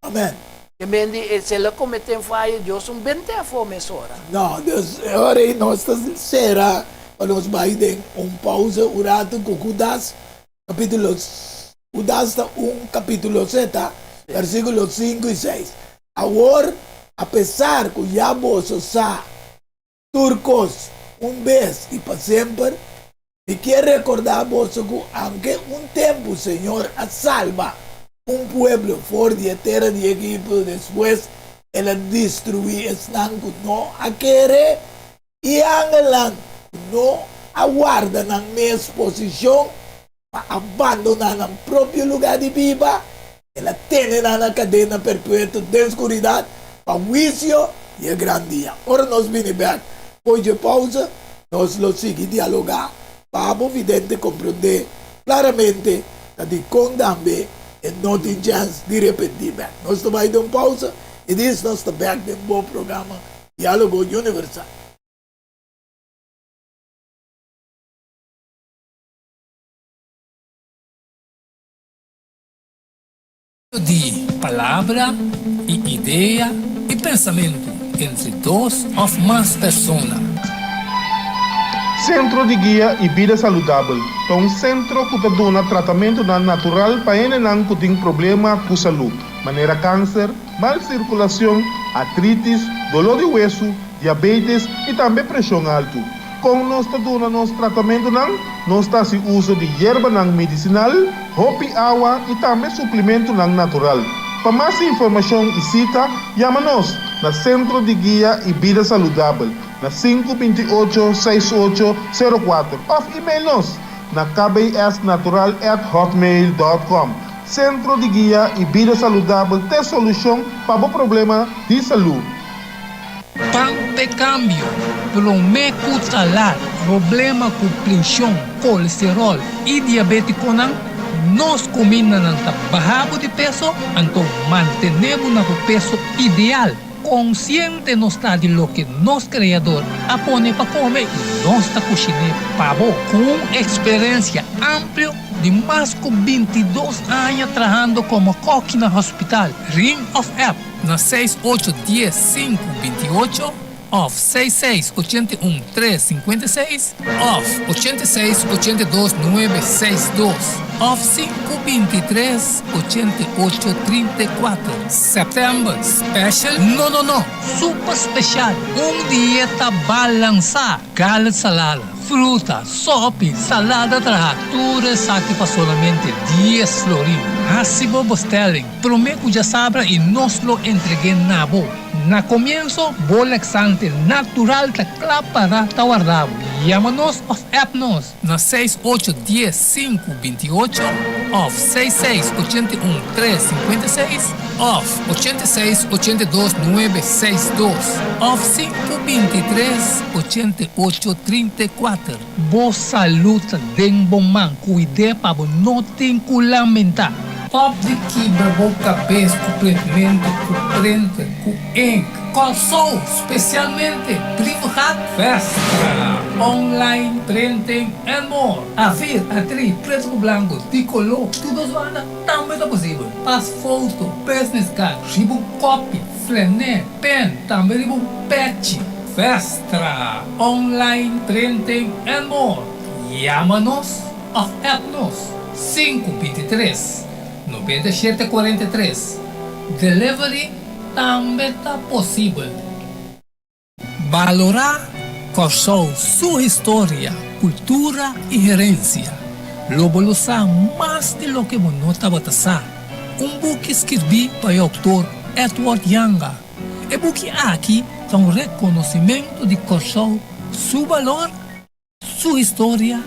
Amen. E men di, e si el a kometé un fayo, Dios un bent'é afó mesora. No, dus e ora ei nos ta sera pa nos bai den un pausa un ratu ku Judas, kapítulo, Judas ta un kapítulo seta, versíkulo sinku i seis. Awor, apesar ku ya boso sa Tur kos, un bes i pa semper, mi kier rekordá boso ku aunke un tempu Señor a salba un pueblo for di e tera di Egipto, despues El a destruí esnan ku no a kere i e angelnan ku no a warda nan mes posishon pa a bandoná nan propio lugá di biba, el a tene nan na kadena perpetuo den skuridat pa huisio di e gran dia. Ora nos bini bèk for dje pousa, nos lo sigui dialogá pa bo vidente komprondé klaramente ta dikon tambe e no tin chèns di repentí bèk. Nos ta bai den un pousa i dis nos ta bèk den bo programa Diálogo Universal. Di palabra i idea i pensamentu entre dos òf mas persona. Sentro di Guia i Bida Saludabel ta un sentro ku ta duna tratamentunan natural pa hendenan ku tin problema ku salú, manera kanser, mal sirkulashon, artritis, doló di wesu, diabetes i tambe preshon altu. Kon nos ta duna nos tratamentunan? Nos ta hasi uso di yerbanan medisinal, hopi awa i tambe suplimentunan natural. Pa mas informashon i sita, yama nos na Sentro di Guia i Bida Saludabel na sinku 28 seis ocho sero kuater òf email nos na kbsnatural at hotmail dòt kòm. Sentro di Guia i Bida Saludabel t'e solushon pa bo problema di salú. Pan p'e kambio, promé ku talar problema ku prenshon, kolesteròl i diabétikonan, nos kumindanan ta baha bo di peso, anto mantené bo na bo peso ideal. Konsiente nos ta di loke nos Kreador a pone pa kome i nos ta kushiné pa bo. Ku un eksperensia amplio di mas ku 22 aña trahando komo kòki na hospital, Ring òf app. Na seis ocho dies sinku 28 òf seis seis 81 tres 56 òf 86 82 nuebe seis dos òf sinku 23 88 34. Sèptèmber special? No no no! Super special! Un dieta balansá! Garlic salada, fruta, sopi, salada traha, tur esaki pa solamente dies florin. Hasi bo bestelling prome ku djasabra i nos lo entreg'é na bo. Na komienso, bo laxante natural ta kla para ta warda bo. Yama nos òf app nos na seis ocho dies sinku 28 òf seis seis 81 tres 56 òf 86 82 nuebe seis dos òf sinku 23 88 34. Bo salud ta den bo man, cuid'é pa bo no tin cu lamenta. Stop di kibra bo kabes ku printmentu, ku printer, ku ink. Kòrsou, spesialmente Brievengat, Vestra, online printing and more. Afir, atri, pretu ku blanku, di koló, tur dos banda tambe ta posibel. Pas foto, business card, riba un kopi, flené, pen, tambe riba un pechi. Vestra, online printing and more. Yama nos òf app nos sinku 23 97 43. Delivery tambe ta posibel. Balorá Kòrsou su historia, kultura i herensia. Lo bo lo sa mas di loke bo no tabata sa. Un buki skirbí pa e outor Edward Janga. E buki aki ta un rekonosimentu di Kòrsou su balor, su historia,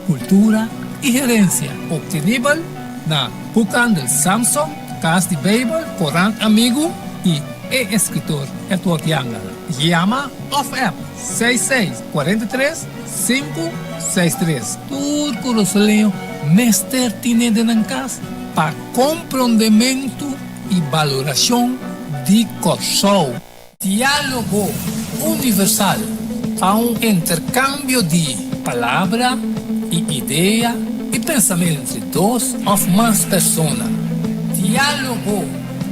kultura i herensia. Optenibel na Boekhandel Samson, Kas di Beibel, Korant Amigu i e eskritor Edward Janga. Yama òf app seis seis 43 5. 63. Tur Kurasoleño mester tine den nan kas pa komprondementu i balorashon di Kòrsou. Diálogo Universal ta un interkambio di palabra i idea i pensamentu entre dos òf mas persona. Diálogo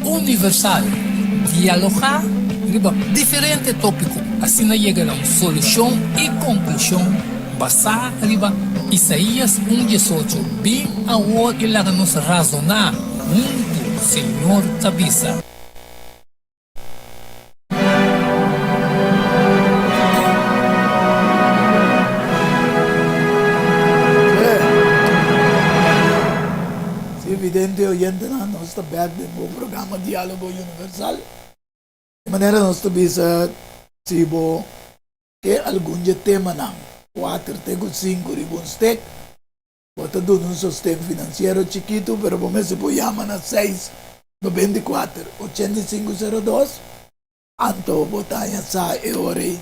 Universal, dialogá riba diferente tópiko, asina yega na un solushon i konklushon basá riba Isaías un diesocho, Bin awor i laga nos razoná huntu, Señor ta bisa. Si vidente oyentenan nos ta bek den bo programa Dialogo Universal. Di manera nos ta bisa si bo ke algun dje temanan, kuater te ku sinku riba un stek, Bo ta duna un sosten finansiero chikitu, pero bo mester por yama na seis 94 85 02, anto bo ta haña sa e ora ei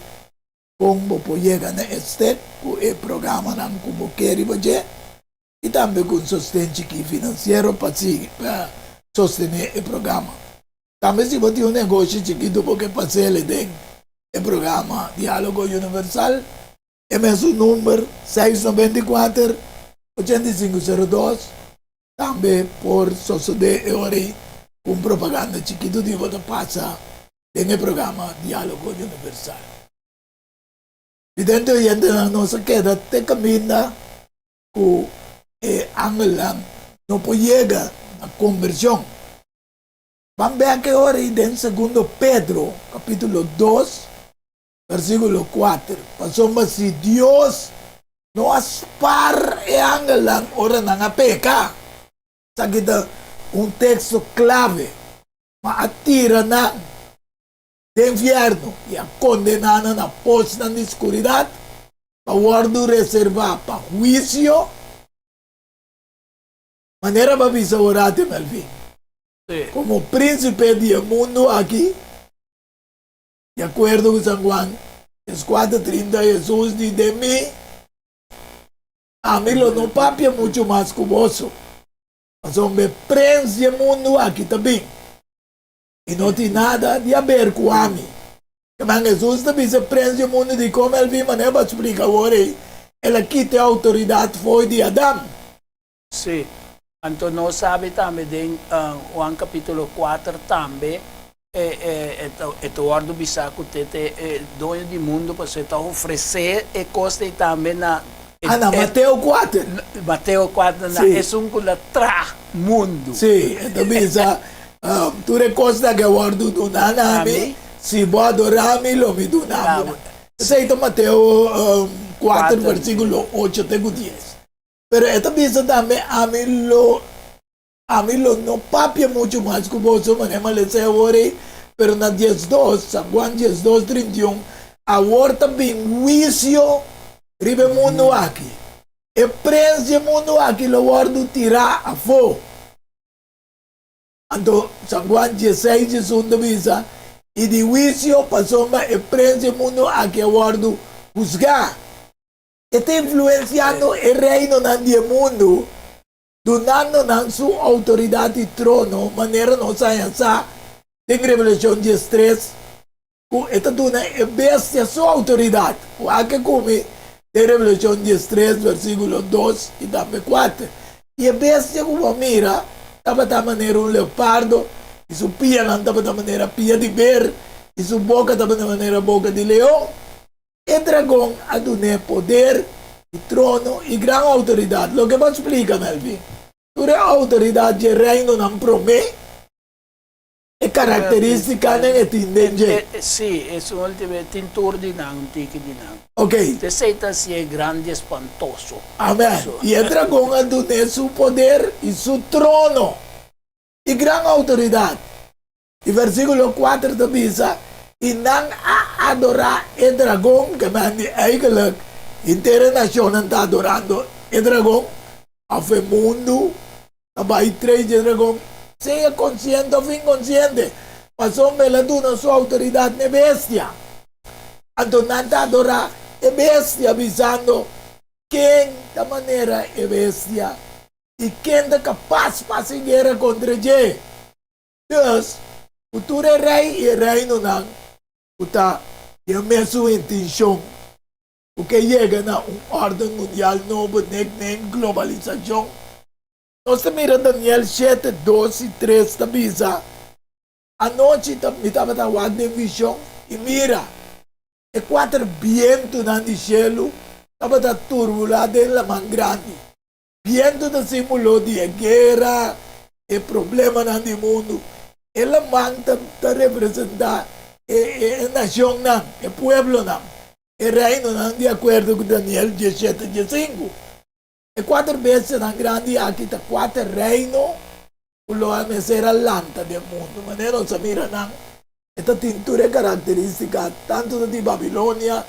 kon bo por yega na e step ku e programanan ku bo ke riba dje i tambe ku un sosten chikí finansiero pa sigui pa sostené e programa. Tambe si bo tin un negoshi chikitu bo ke pas'el den e programa Diálogo Universal. E mesun number, seis 94, 85 02, tambe por sosodé e ora ei ku un propaganda chikitu di bo ta pasa den e programa Diálogo Universal. Vidente oyentenan, nos a keda te kaminda ku e angelnan no por yega na kombershon. Ban bek e ora ei den Segundo Pedro, kapítulo dos, Versíkulo kuater, Pasobra si Dios no a spar e angelnan ora nan a peka, esaki ta un teksto klave, ma a tira nan den fièrnu i a kondená nan na posnan di skuridat pa wòrdu reservá pa huisio, manera bo a bisa orate, Melvin, komo prínsipe di e mundu aki. Di akuerdo ku San Juan 14, 30, Hesus di, Den mi, ami lo no papia muchu mas ku boso, pasobra e prens di e mundu aki ta bin, i no tin nada di haber ku ami. Keman Hesus ta bisa e prens di e mundu dikon el bin, manera bo a splika awor ei, el a kita e outoridat fo'i di Adam. Sí. Anto nos sabi tambe den Juan capítulo kuater tambe e ta wòrdu bisá ku te te e doño di mundu pasobra e ta ofresé e kos ei tambe na Ah, na Mateo kuater. Mateo kuater na esun ku la traha mundu. Sí, e ta bisa, Tur e kosnan ke wòrdu duná na mi, si bo adorá mi, lo mi duna bo nan. Esei ta Mateo kuater versíkulo ocho te ku dies. Pero e ta bisa tambe, Ami lo, ami lo no papia muchu mas ku boso, manera mi a lesa awor ei, pero na 12, San Juan 12, 31, awor ta bin huisio riba e mundu aki. E prens di e mundu aki lo wòrdu tirá afó. Anto San Juan 16, 11 ta bisa, I di huisio pasobra e prens di e mundu aki a wòrdu husgá. E ta influensiando e reinonan di e mundu, dunando nan su outoridat i trono, manera nos haña sa den Revelashon 13, ku e ta duna e bestia su outoridat. Wak e kumi den Revelashon 13, versíkulo dos i tambe kuater. I e bestia ku bo mira tabata manera un leopardo, i su pianan tabata manera pia di ber, i su boka tabata manera boka di leon. E dragon a dun'é poder i trono i gran outoridat. Loke bo a splika, Melvin, tur e outoridat dje reinonan promé, e karakterístikanan e tin den dje. Sí, esun último e tin tur di nan, un tiki di nan. Ok. Esei ta hasié grandi e spantoso. Amèn. I e dragon a dun'é su poder i su trono i gran outoridat. I versíkulo kuater ta bisa, I nan a adorá e dragon, ke men di eigenlijk henter e nashonnan ta adorando e dragon, òf e mundu ta bai tres di e dragon, sea konsiente òf inkonsiente, pasobra el a duna su outoridat na e bestia. Anto nan ta adorá e bestia, bisando. Ken ta manera e bestia i ken ta kapas pa hasi guera kontra dje? Dus, ku tur e rei i e reinonan ku ta di e mesun intenshon ku ke yega na un órden mundial nobo nickname globalisashon, nos ta mira Daniel shete, dos i tres ta bisa, Anochi ta mi tabata wak den vishon, i mira, e kuater bientunan di shelu tabata turbulá den laman grandi. Bientu ta símbolo di e guera, e problemanan di mundu. E laman ta ta representá e e nashonnan, e pueblonan, e reinonan di akuerdo ku Daniel diesshete diesinku. E kuater bestianan grandi aki ta kuater reino ku lo a mester a lanta den mundu. Manera nos a mira nan, e ta tin tur e karakterístika tantu di Babilonia,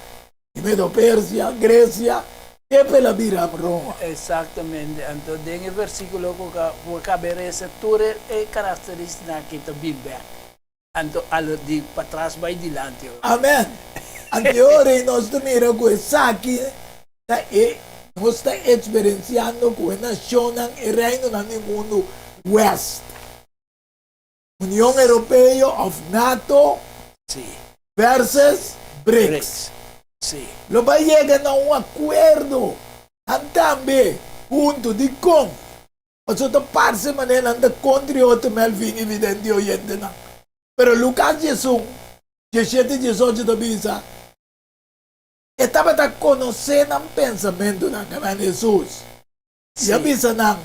di Medo-Persia, Gresia, te pa el a bira Roma. Eksaktamente. Anto den e versíkulo ku bo kaba e resa, tur e karakterístiknan aki ta bin bèk. Anto alo di patras bai dilanti ora. Amen. Anto e ora ei nos ta mira ku esaki ta e nos ta eksperensiando ku e nashonnan, e reinonan di mundu west. Union Europeo òf nato versus BRICS. Lo bai yega na un akuerdo nan tambe huntu. Dikon? Pasobra ta parse manera nan ta kontra e otro Melvin i vidente oyentenan. Pero Lukas 11, 17 i 18 ta bisa, E tabata konosé nan pensamentunan, kaminda Hesus, i a bisa nan,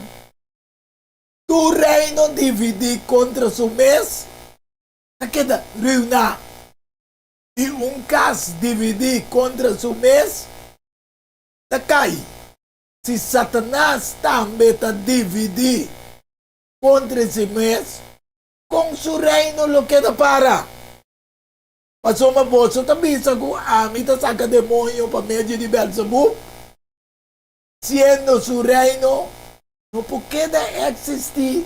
Tur reino dividí kontra su mes ta keda ruiná, i un kas dividí kontra su mes ta kai. Si Satanas tambe ta dividí kontra si mes, kon su reino lo keda para? Pasobra boso ta bisa ku ami ta saka demoño pa medio di Belzebub, siendo su reino no por keda eksistí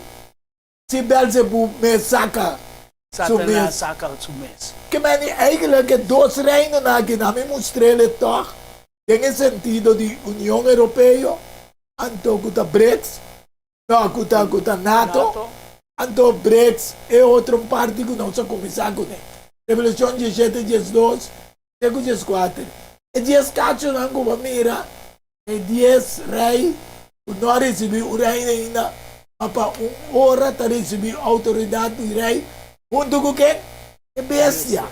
si Belzebub mes saka su mes. Satanas saka su mes. Ke meni eigenlijk e dos reinonan aki nan mi mustr'el e tòg den e sentido di Union Europeo anto ku ta BRICS, no ku ta ku ta nato, anto BRICS e otro parti ku nos a kuminsá kuné. Revelashon diesshete 12 te ku 14. E dies kachonan ku bo a mira E dies rei ku no a risibí un reino ainda, ma pa un ora ta risibí outoridat di rei huntu ku ken? E bestia.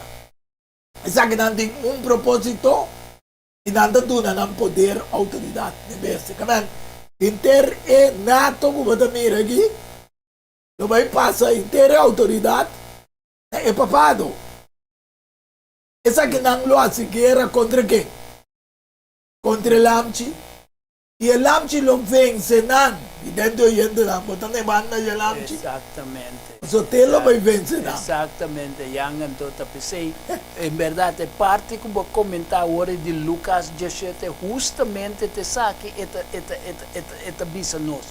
Esakinan tin un propósito i nan ta duna nan poder, outoridat n'e bestia. Kamen, henter e nato ku bo ta mira aki lo bai pasa henter e outoridat na e papado. Esakinan lo hasi guera kontra ken? Kontra e lamchi, i e lamchi lo vense nan. I den di oyentenan, bo ta na e banda di e lamchi? Exactamente. Pasobra te lo bai vense nan. Exactamente, Jan, anto ta p'esei, en berdad, e parti ku bo a komentá awor e di Lukas 17, hustamente ta esaki e ta, e ta, e ta, e ta, e ta bisa nos,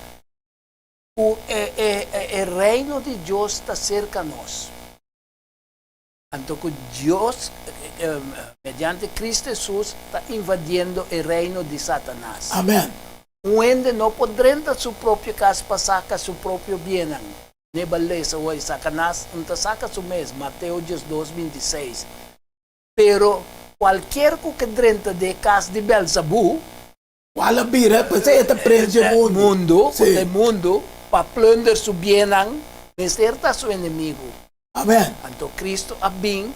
ku e, e, e reino di Dios ta serka nos. Anto ku Dios, mediante Cristo Hesus, ta invadiendo e reino di Satanas. Amen. Un hende no por drenta su propio kas pa saka su propio biennan. Neba lesa hoy, Satanas no ta saka su mes, Mateo 12, 26. Pero kualkier ku ke drenta den e kas di Belzabú, Cual a bira, p'esei e ta prense e mundu. Mundu, ku ta e mundu, pa plunder su biennan, mester ta su enemigu. Amen. Anto Cristo a bin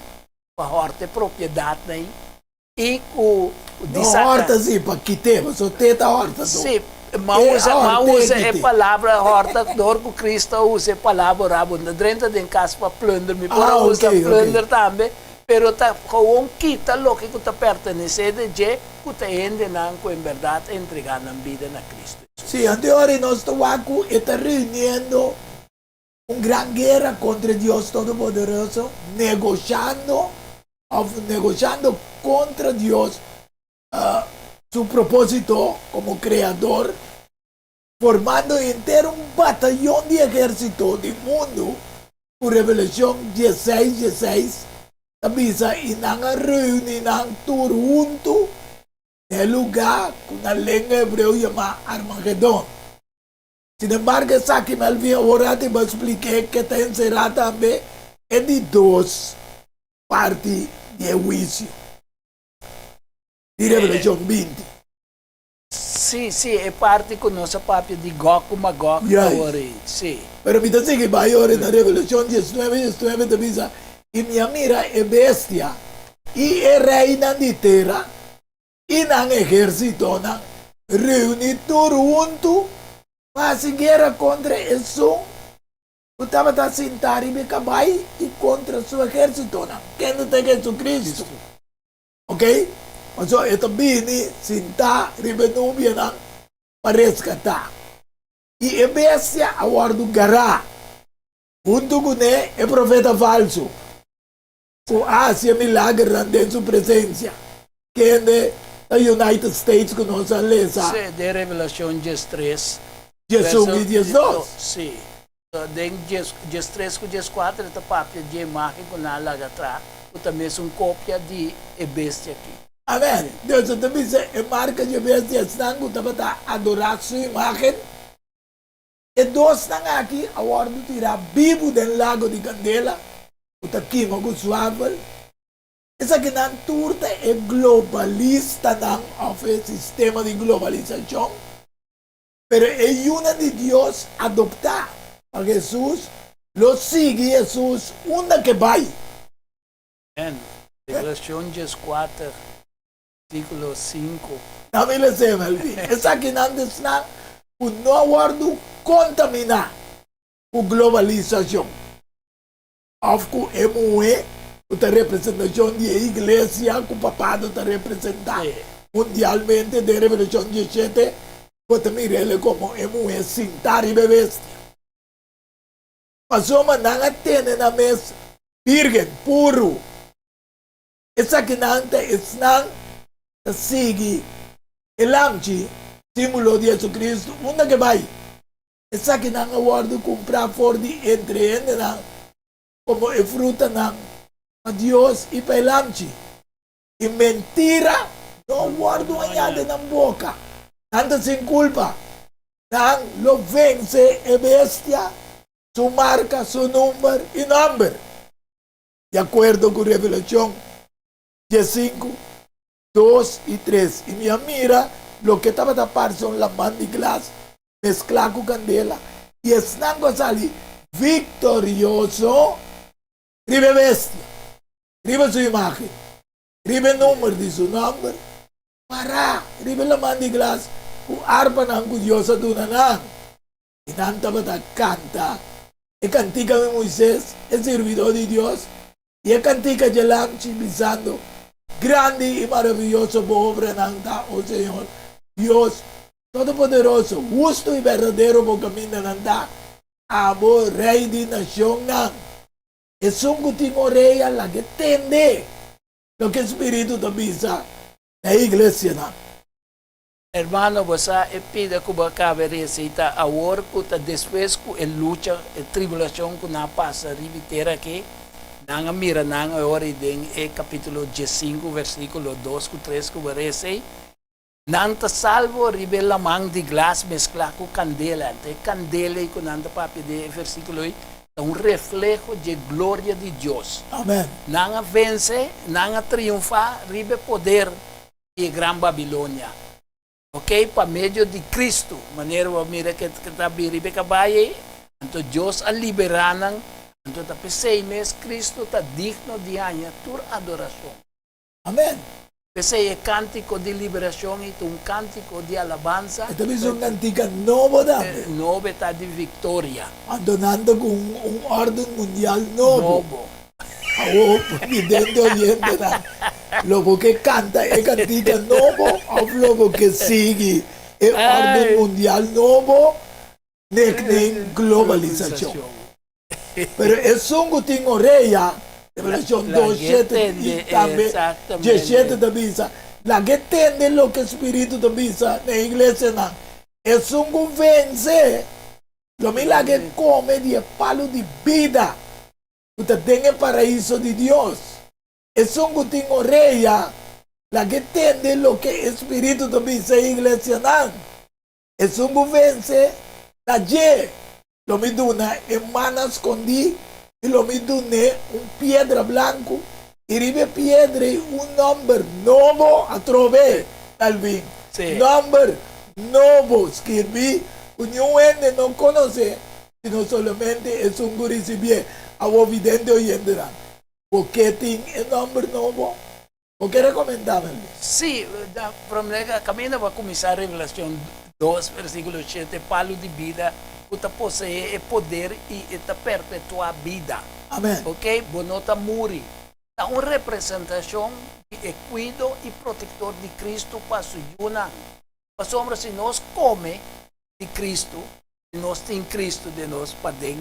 pa hòrta e propiedatnan ei i ku di No saka. hòrta si, pa kit'é, pasobra te ta hòrta do. Sí, ma E usa, ma hòrt'é usa e kit'é. palabra hòrta dor ku Cristo a usa e palabra ora bo no drenta den kas pa plunder, mi por a Ah, usa ok, ok. plunder tambe, pero ta gewoon kita loke ku ta pertenesé de dje. Ku ta e hendenan ku en bèrdat a entregá nan bida na Kristu Hesus. Sí, anto e ora ei nos ta wak ku e ta reuniendo un gran guera kontra e Dios Todopoderoso, negoshando òf negoshando kontra Dios su propósito komo Kreador, formando henter un batayon di ehérsito di mundu ku Revelashon 16, 16 ta bisa, i nan a reuni nan tur huntu. Na e lugá ku na lenga hebreo yamá Armagedon. Sinembargo esaki Melvin awor a tin bo splik'é ke ta enserá tambe e di dos parti di e huisio di Revelashon 20. Sí, sí, e parti ku nos a papia di Gog ku Magog awor ei, sí. Pero mi ta sigui bai ora na Revelashon 19, 19 ta bisa, I mi a mira e bestia i e reinan di tera i nan ehérsitonan reuní tur huntu pa hasi guera kontra esun ku tabata sintá riba e kabai i kontra su ehérsitonan, kende ta Hesukristu. Oke, pasobra e ta bini sintá riba e nubianan pa reskatá. I e bestia a wòrdu gará huntu kuné e profeta falsu. Ku a hasi e milagernan den su presensia, kende ta United States ku nos a lesa. Sí, den Revelashon 13, 11 i 12. Sí. Den 13 ku 14 e ta papia dje imágen ku nan a laga atrás, ku ta mesun kopia di e bestia akí. Amèn. Dios a ta bisa e marka dje bestia esnan ku tabata adorá su imágen. E dosnan aki a wòrdu tirá bibu den lago di kandela ku ta kima ku suafel. Esakinan tur ta e globalistanan òf e sistema di globalisashon. Pero e yunan di Dios adoptá pa Hesus lo sigui Hesus unda ke bai. Amèn. Revelashon 14, Versíkulo 5. Na mi les'é, Melvin. Esakinan ta esnan ku no a wòrdu kontaminá ku globalisashon òf ku e muhé ku ta representashon di e iglesia ku papado ta representá mundialmente den Revelashon 17, bo ta mir'el komo e muhé sintá riba e bestia. Pasobra nan a tene nan mes bírgen, puru. Esakinan ta esnan ta sigui e Lamchi, símbolo di Jesucristo, unda ke bai. Esakinan a wòrdu kumprá for di entre hendenan komo e frutanan pa Dios i pa e Lamchi. I mentira no a wòrdu hañá den nan boka. Nan ta sin kulpa. Nan lo vense e bestia, su marka, su number i nòmber. Di akuerdo ku Revelashon 15, 2 i 3, i mi a mira loke tabata parse un laman di glas mesklá ku kandela, i esnan ku a sali viktorioso riba e bestia, riba su imágen, riba e number di su nòmber, pará riba e laman di glas ku arpanan ku Dios a duna nan. I nan tabata kanta e kantika di Moises, e sirbidó di Dios, i e kantika dje Lamchi, bisando, Grandi i maravioso bo obranan ta, o Señor, Dios Todopoderoso, hustu i berdadero bo kamindanan ta, abo Rei di nashonnan. Esun ku tin orea, laga e tende loke e Spiritu ta bisa na e iglesianan. Hermano, bo sa e pida ku bo a kaba resita awor ku ta despues ku e lucha, e tribulashon ku nan a pasa riba e tera aki? Nan a mira nan awor i den e kapítulo 15 versíkulo 2 ku 3 ku bo resa ei, nan ta salvo riba e laman di glas mesklá ku kandela. Anto e kandela ei ku nan ta papia den e versíkulo ei ta un refleho dje gloria di Dios. Amen. Nan a vense, nan a triunfá riba e poder di e Gran Babilonia, ok, pa medio di Cristo, manera bo a mira ke ta bin riba e kabai ei, anto Dios a liberá nan, anto ta p'esei mes Cristo ta digno di haña tur adorashon. Amen. P'esei e kantiko di liberashon ei ta un kantiko di alabansa. E ta bisa un kantika nobo tambe. Nobo e ta di viktoria. Anto nan ta ku un órden mundial nobo. Nobo. Awor vidente oyentenan, lo bo ke kanta e kantika nobo òf lo bo ke sigui e órden mundial nobo, nickname globalisashon? Pero esun ku tin orea, Revelashon 2, 7 i tambe 17 ta bisa, Laga e tende loke Spiritu ta bisa na e iglesianan, Esun ku vense, lo mi laga e kome di e palu di bida ku ta den e paraiso di Dios. Esun ku tin orea, Laga e tende loke e Spiritu ta bisa e iglesianan. Esun ku vense, na dje lo mi duna e mana skondí i lo mi dun'é un piedra blanku, i riba e piedra ei un nòmber nobo atrobe, Melvin, nòmber nobo skirbí ku niun hende no konosé, sino solamente esun ku risibié. Awor vidente oyentenan, bo ke tin e nòmber nobo? Bo ke rekomendá Melvin? Sí, da promé kaminda bo a kuminsá Revelashon dos versíkulo shete, palu di bida ku ta poseé e poder i e ta perpetuá bida. Amèn. Oke, bo no ta muri. Ta un representashon di e kuido i protektor di Kristu pa su yunan. Pasobra si nos kome di Kristu, si nos tin Kristu den nos paden,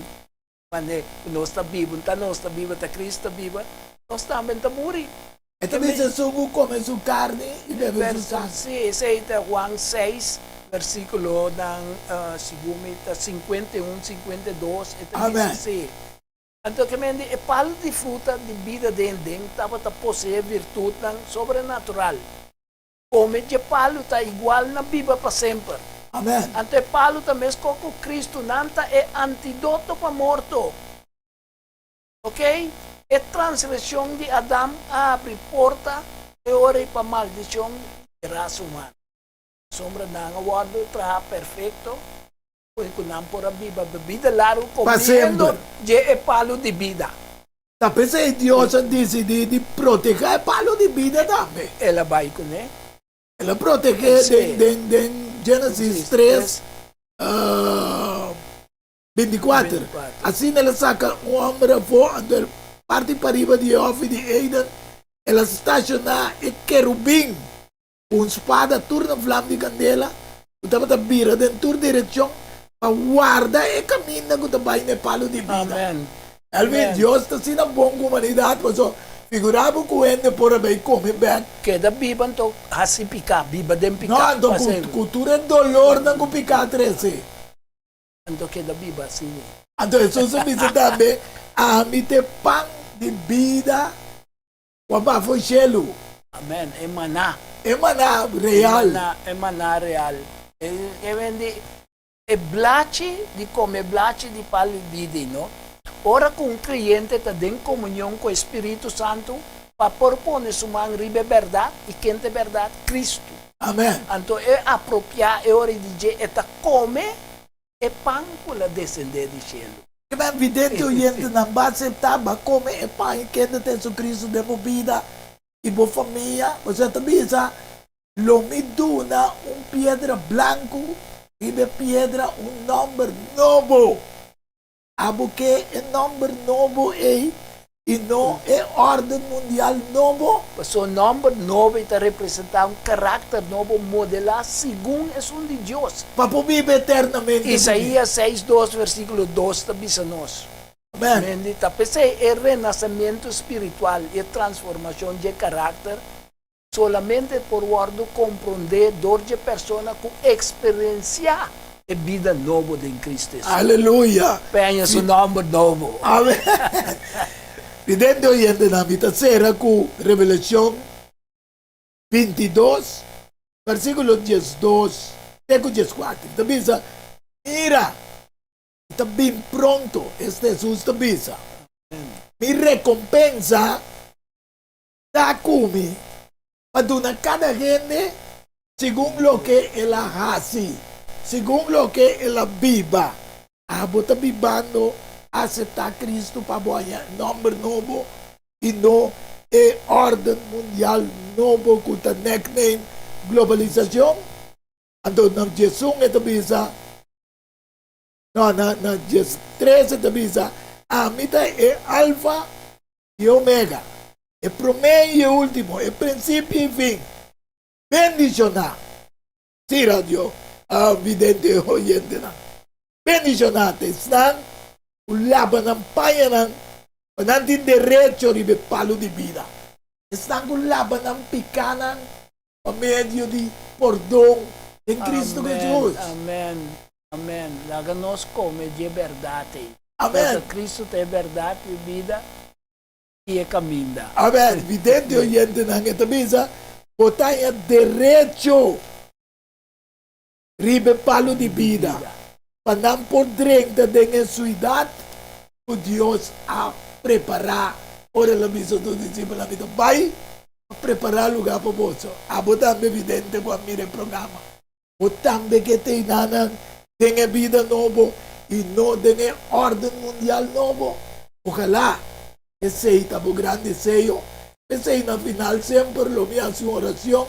Mane ku nos ta biba, un ta nos ta biba, ta Cristo ta biba, nos tambe ta muri. E ta bisa esun ku kome su karni i bebe su sanger. Sí, esei ta Juan seis, versíkulonan, segun mi ta 51, 52, e ta bisa así. Anto ke men di e palu di fruta di bida den den tabata poseé virtutnan sobrenatural. Kome dje palu ta igual na biba pa semper. Amen. Anto e palu ta meskos ku Kristu, nan ta e antidoto pa morto. Ok? E transgreshon di Adam a habri porta e ora ei pa maldishon di e rasa humano. Pasobra nan a wòrdu traha perfekto, Koe ku nan por a biba bida largu Pa komiendo semper. dje e palu di bida. Ta p'esei Dios a disidí di protehá e palu di bida tambe. El a bai kuné. El a proteh'é den den den Génesis tres, 24. Asina el a saka un hòmber afó, anto el parti pariba di e hòfi di Eden, el a stashoná e kerubin. Ku un spada tur na vlam di kandela ku tabata bira den tur direkshon pa warda e kaminda ku ta bai na e palu di bida. Amen. Elvin, Dios ta asina bon ku humanidat, pasobra figurá bo ku hende por a bai kome bèk. Keda biba anto hasi piká, biba den piká. No, anto ku tur e dolornan ku piká trese. Anto keda biba asina. Anto Hesus a bisa tambe, Ami ta e pan di bida. Ku a baha for shelu. Amen. E maná. E maná real. E maná, e maná real. E, e wen di e blachi di kome e blachi di palu di bida ei, no? Ora ku un kreyente ta den komunion ku e Spiritu Santu pa por pone su man riba e bèrdat, i ken ta e bèrdat? Kristu. Amen. Anto e apropiá e ora di dje e ta kome E pan ku la desendé di shelu. Ke men vidente oyentenan ba aseptá, ba kome e pan i kende ta Jesucristo den bo bida i bo famia, pasobra e ta bisa, Lo mi duna un piedra blanku, riba e piedra un nòmber nobo. Abo ke e nòmber nobo ei i no e órden mundial nobo? Pasobra nòmber nobo ei ta representá un karakter nobo modelá segun esun di Dios. Pa por biba eternamente ku mi. Isaías seis dos versíkulo dos ta bisa nos. Amèn. Mendi ta p'esei e renasemientu spiritual i e transformashon dje karakter Solamente por wòrdu komprondé dor dje persona ku eksperensiá e bida nobo den Cristo Hesus. Aleluya! Peña su nòmber nobo. Amen! Vidente oyentenan, mi ta sera ku Revelashon 22, versíkulo 12 te ku 14. Ta bisa, Mira, mi ta bin pronto, esta Hesus ta bisa, mi rekompensa Ta ku mi pa duna kada hende segun loke el a hasi, segun loke el a biba. Abo ta bibando aseptá Kristu pa bo haña e nòmber nobo i no e órden mundial nobo ku ta nickname globalisashon? Anto na 11 e ta bisa, no, na na 13 e ta bisa, Ami ta e Alfa i e Omega, e promé i e último, e prinsipio i fin. Bendishoná, sí, radio vidente oyentenan, bendishoná ta esnan ku laba nan pañanan pa nan tin derecho riba e palu di bida, esnan ku laba nan pikánan pa medio di pordon den Cristo Jesus. Amen, amen. Laga nos kome dje bèrdat ei. Amen. Pasobra Cristo ta e bèrdat, e bida i e kaminda. Amen. Vidente oyentenan, e ta bisa. Bo ta haña derecho riba e palu di bida, pa nan por drenta den e suidat ku Dios a prepará. Ora el a bisa su disipelnan, Mi ta bai pa prepará lugá pa boso. Abo tambe vidente ku a mira e programa, bo tambe ke ta einanan den e bida nobo i no den e órden mundial nobo? Ojalá esei ta bo gran deseo. P'esei na final semper lo mi hasi un oracion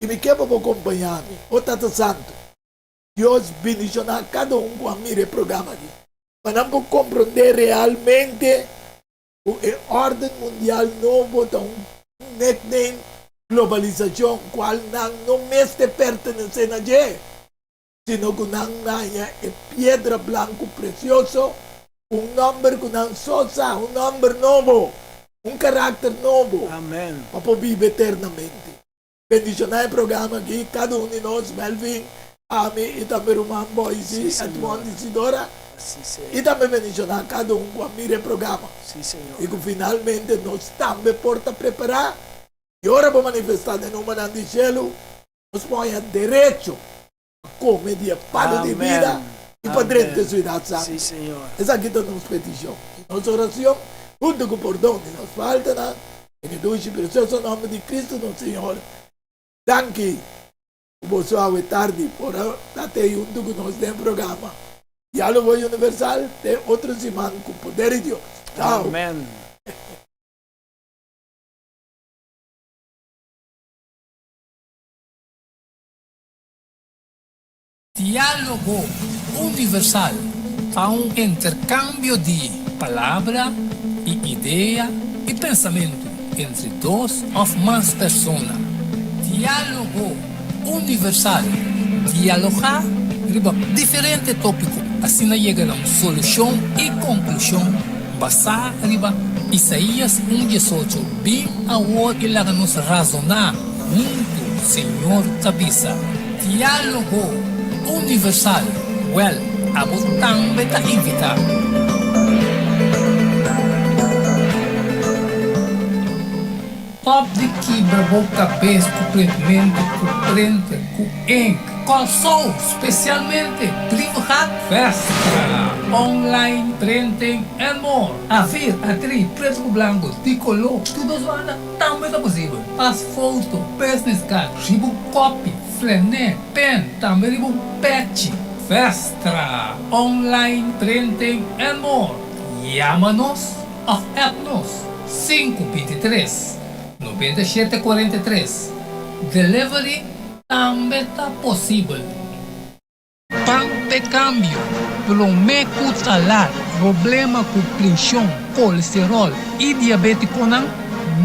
i mi ke pa bo kompañá mi. O Tata Santu, Dios bendishoná kada un ku a mira e programa aki, pa nan por komprondé realmente ku e órden mundial nobo ta un nickname globalisashon kual nan no mester pertenesé na dje, sino ku nan haña e piedra blanku presioso, un nòmber ku nan so sa, un nòmber nobo, un karakter nobo, pa por biba eternamente. Bendishoná e programa aki, kada un di nos, Melvin, ami i tambe ruman Boysi, Edmond i Sidora, i tambe bendishoná kada un ku a mira e programa i ku finalmente nos tambe por ta prepará i ora bo manifestá den numanan di shelu, nos por haña derecho pa kome di e palu di bida i pa drenta e siudat santu. Esaki ta nos petishon i nos orashon huntu ku pordon di nos faltanan, den e dushi i presioso nòmber di Kristu nos Señor. Danki ku boso awe tardi por a ta tei huntu ku nos den programa Diálogo Universal. Te otro siman ku poder di Dios. Chao. Diálogo Universal ta un interkambio di palabra i idea i pensamentu entre dos òf mas persona. Diálogo Universal, dialogá riba diferente tópiko asina yega na un solushon i konklushon basá riba Isaías un diesocho, Bin awor i laga nos razoná huntu, Señor ta bisa. Diálogo Universal, Wèl, abo tambe ta invitá. Stop di kibra bo kabes ku printmentu ku printer ku ink. Kòrsou, spesialmente Brievengat Westra, online printing and more. Afir, atri, pretu ku blanku, di koló, tur dos banda tambe ta posibel. Pas foto, business card, riba un kopi, flené, pen, tambe riba un pechi. Westra, online printing and more. Yama nos òf app nos 523 97 43. Delivery tambe ta posibel. Pan p'e kambio, promé ku ta lat. Problema ku prenshon, kolesteròl i diabétikonan,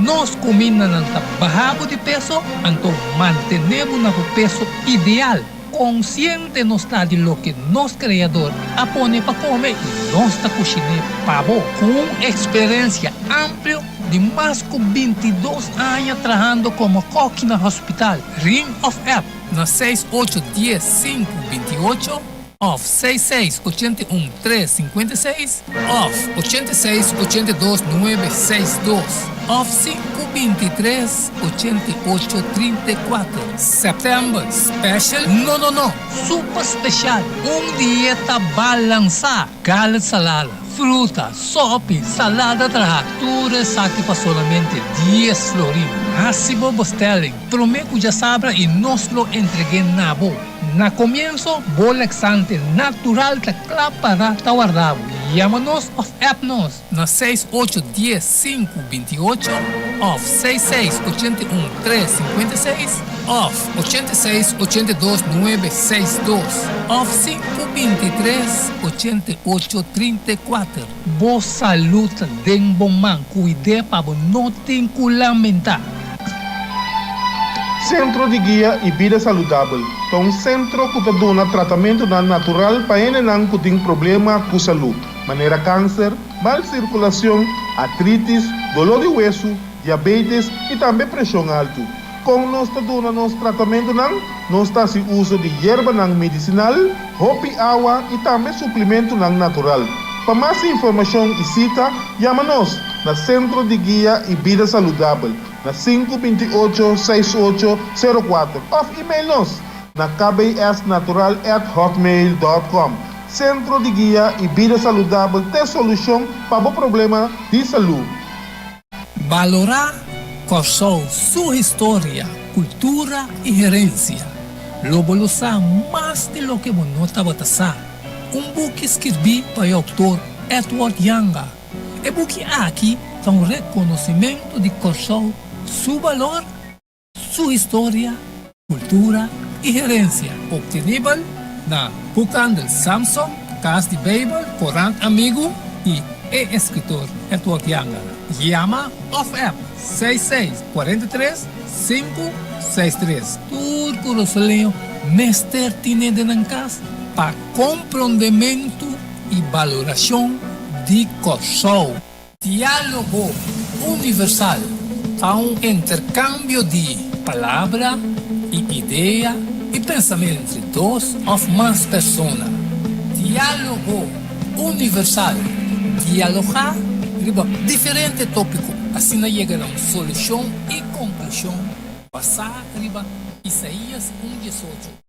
nos kumindanan ta baha bo di peso, anto mantené bo na bo peso ideal. Konsiente nos ta di loke nos Kreador a pone pa kome i nos ta kushiné pa bo. Ku un eksperensia amplio di mas ku bintidos aña trahando komo kòki na hospital, Ring òf app na seis ocho dies sinku binti ocho òf seis seis 81 tres 56 òf 86 82 nuebe seis dos òf 5 23 88 34. Sèptèmber special? No no no! Super special! Un dieta balansá! Gala salada, fruta, sopi, salada traha, tur esaki pa solamente dies florin. Hasi bo bestelling promé ku djasabra i nos lo entreg'é na bo. Na komienso, bo laxante natural ta kla para ta warda bo. Yama nos òf app nos na seis ocho dies sinku 28 òf seis seis 81 tres 56 òf 86 82 nuebe seis dos òf sinku 23 88 34. Bo salud ta den bo man, kuid'é pa bo no tin ku lamentá. Sentro di Guia i Bida Saludabel ta un sentro ku ta duna tratamentunan natural pa hendenan ku tin problema ku salú, manera kanser, mal sirkulashon, artritis, doló di wesu, diabetes i tambe preshon altu. Kon nos ta duna nos tratamentunan? Nos ta hasi uso di yerbanan medisinal, hopi awa i tambe suplimentunan natural. Pa mas informashon i sita, yama nos na Sentro di Guia i Bida Saludabel na 528 6804 òf email nos na kbsnatural@hotmail.com. Sentro di Guia i Bida Saludabel ta e solushon pa bo problema di salú. Balorá Kòrsou su historia, kultura i herensia. Lo bo lo sa mas di loke bo no tabata sa. Un buki skirbí pa e outor Edward Janga. E buki aki ta un rekonosimentu di Kòrsou su balor, su historia, kultura i herensia. Optenibel na Boekhandel Samson, Kas di Beibel, Korant Amigu i e eskritor Edward Janga. Yama òf app 66 43 563. Tur kurasoleño mester tine den nan kas pa komprondementu i balorashon di Kòrsou. Diálogo universal ta un interkambio di palabra i idea i pensamentu entre dos òf mas persona. Diálogo universal, dialogá riba diferente tópiko, asina yega na un solushon i konklushon basá riba Isaías 1, 18.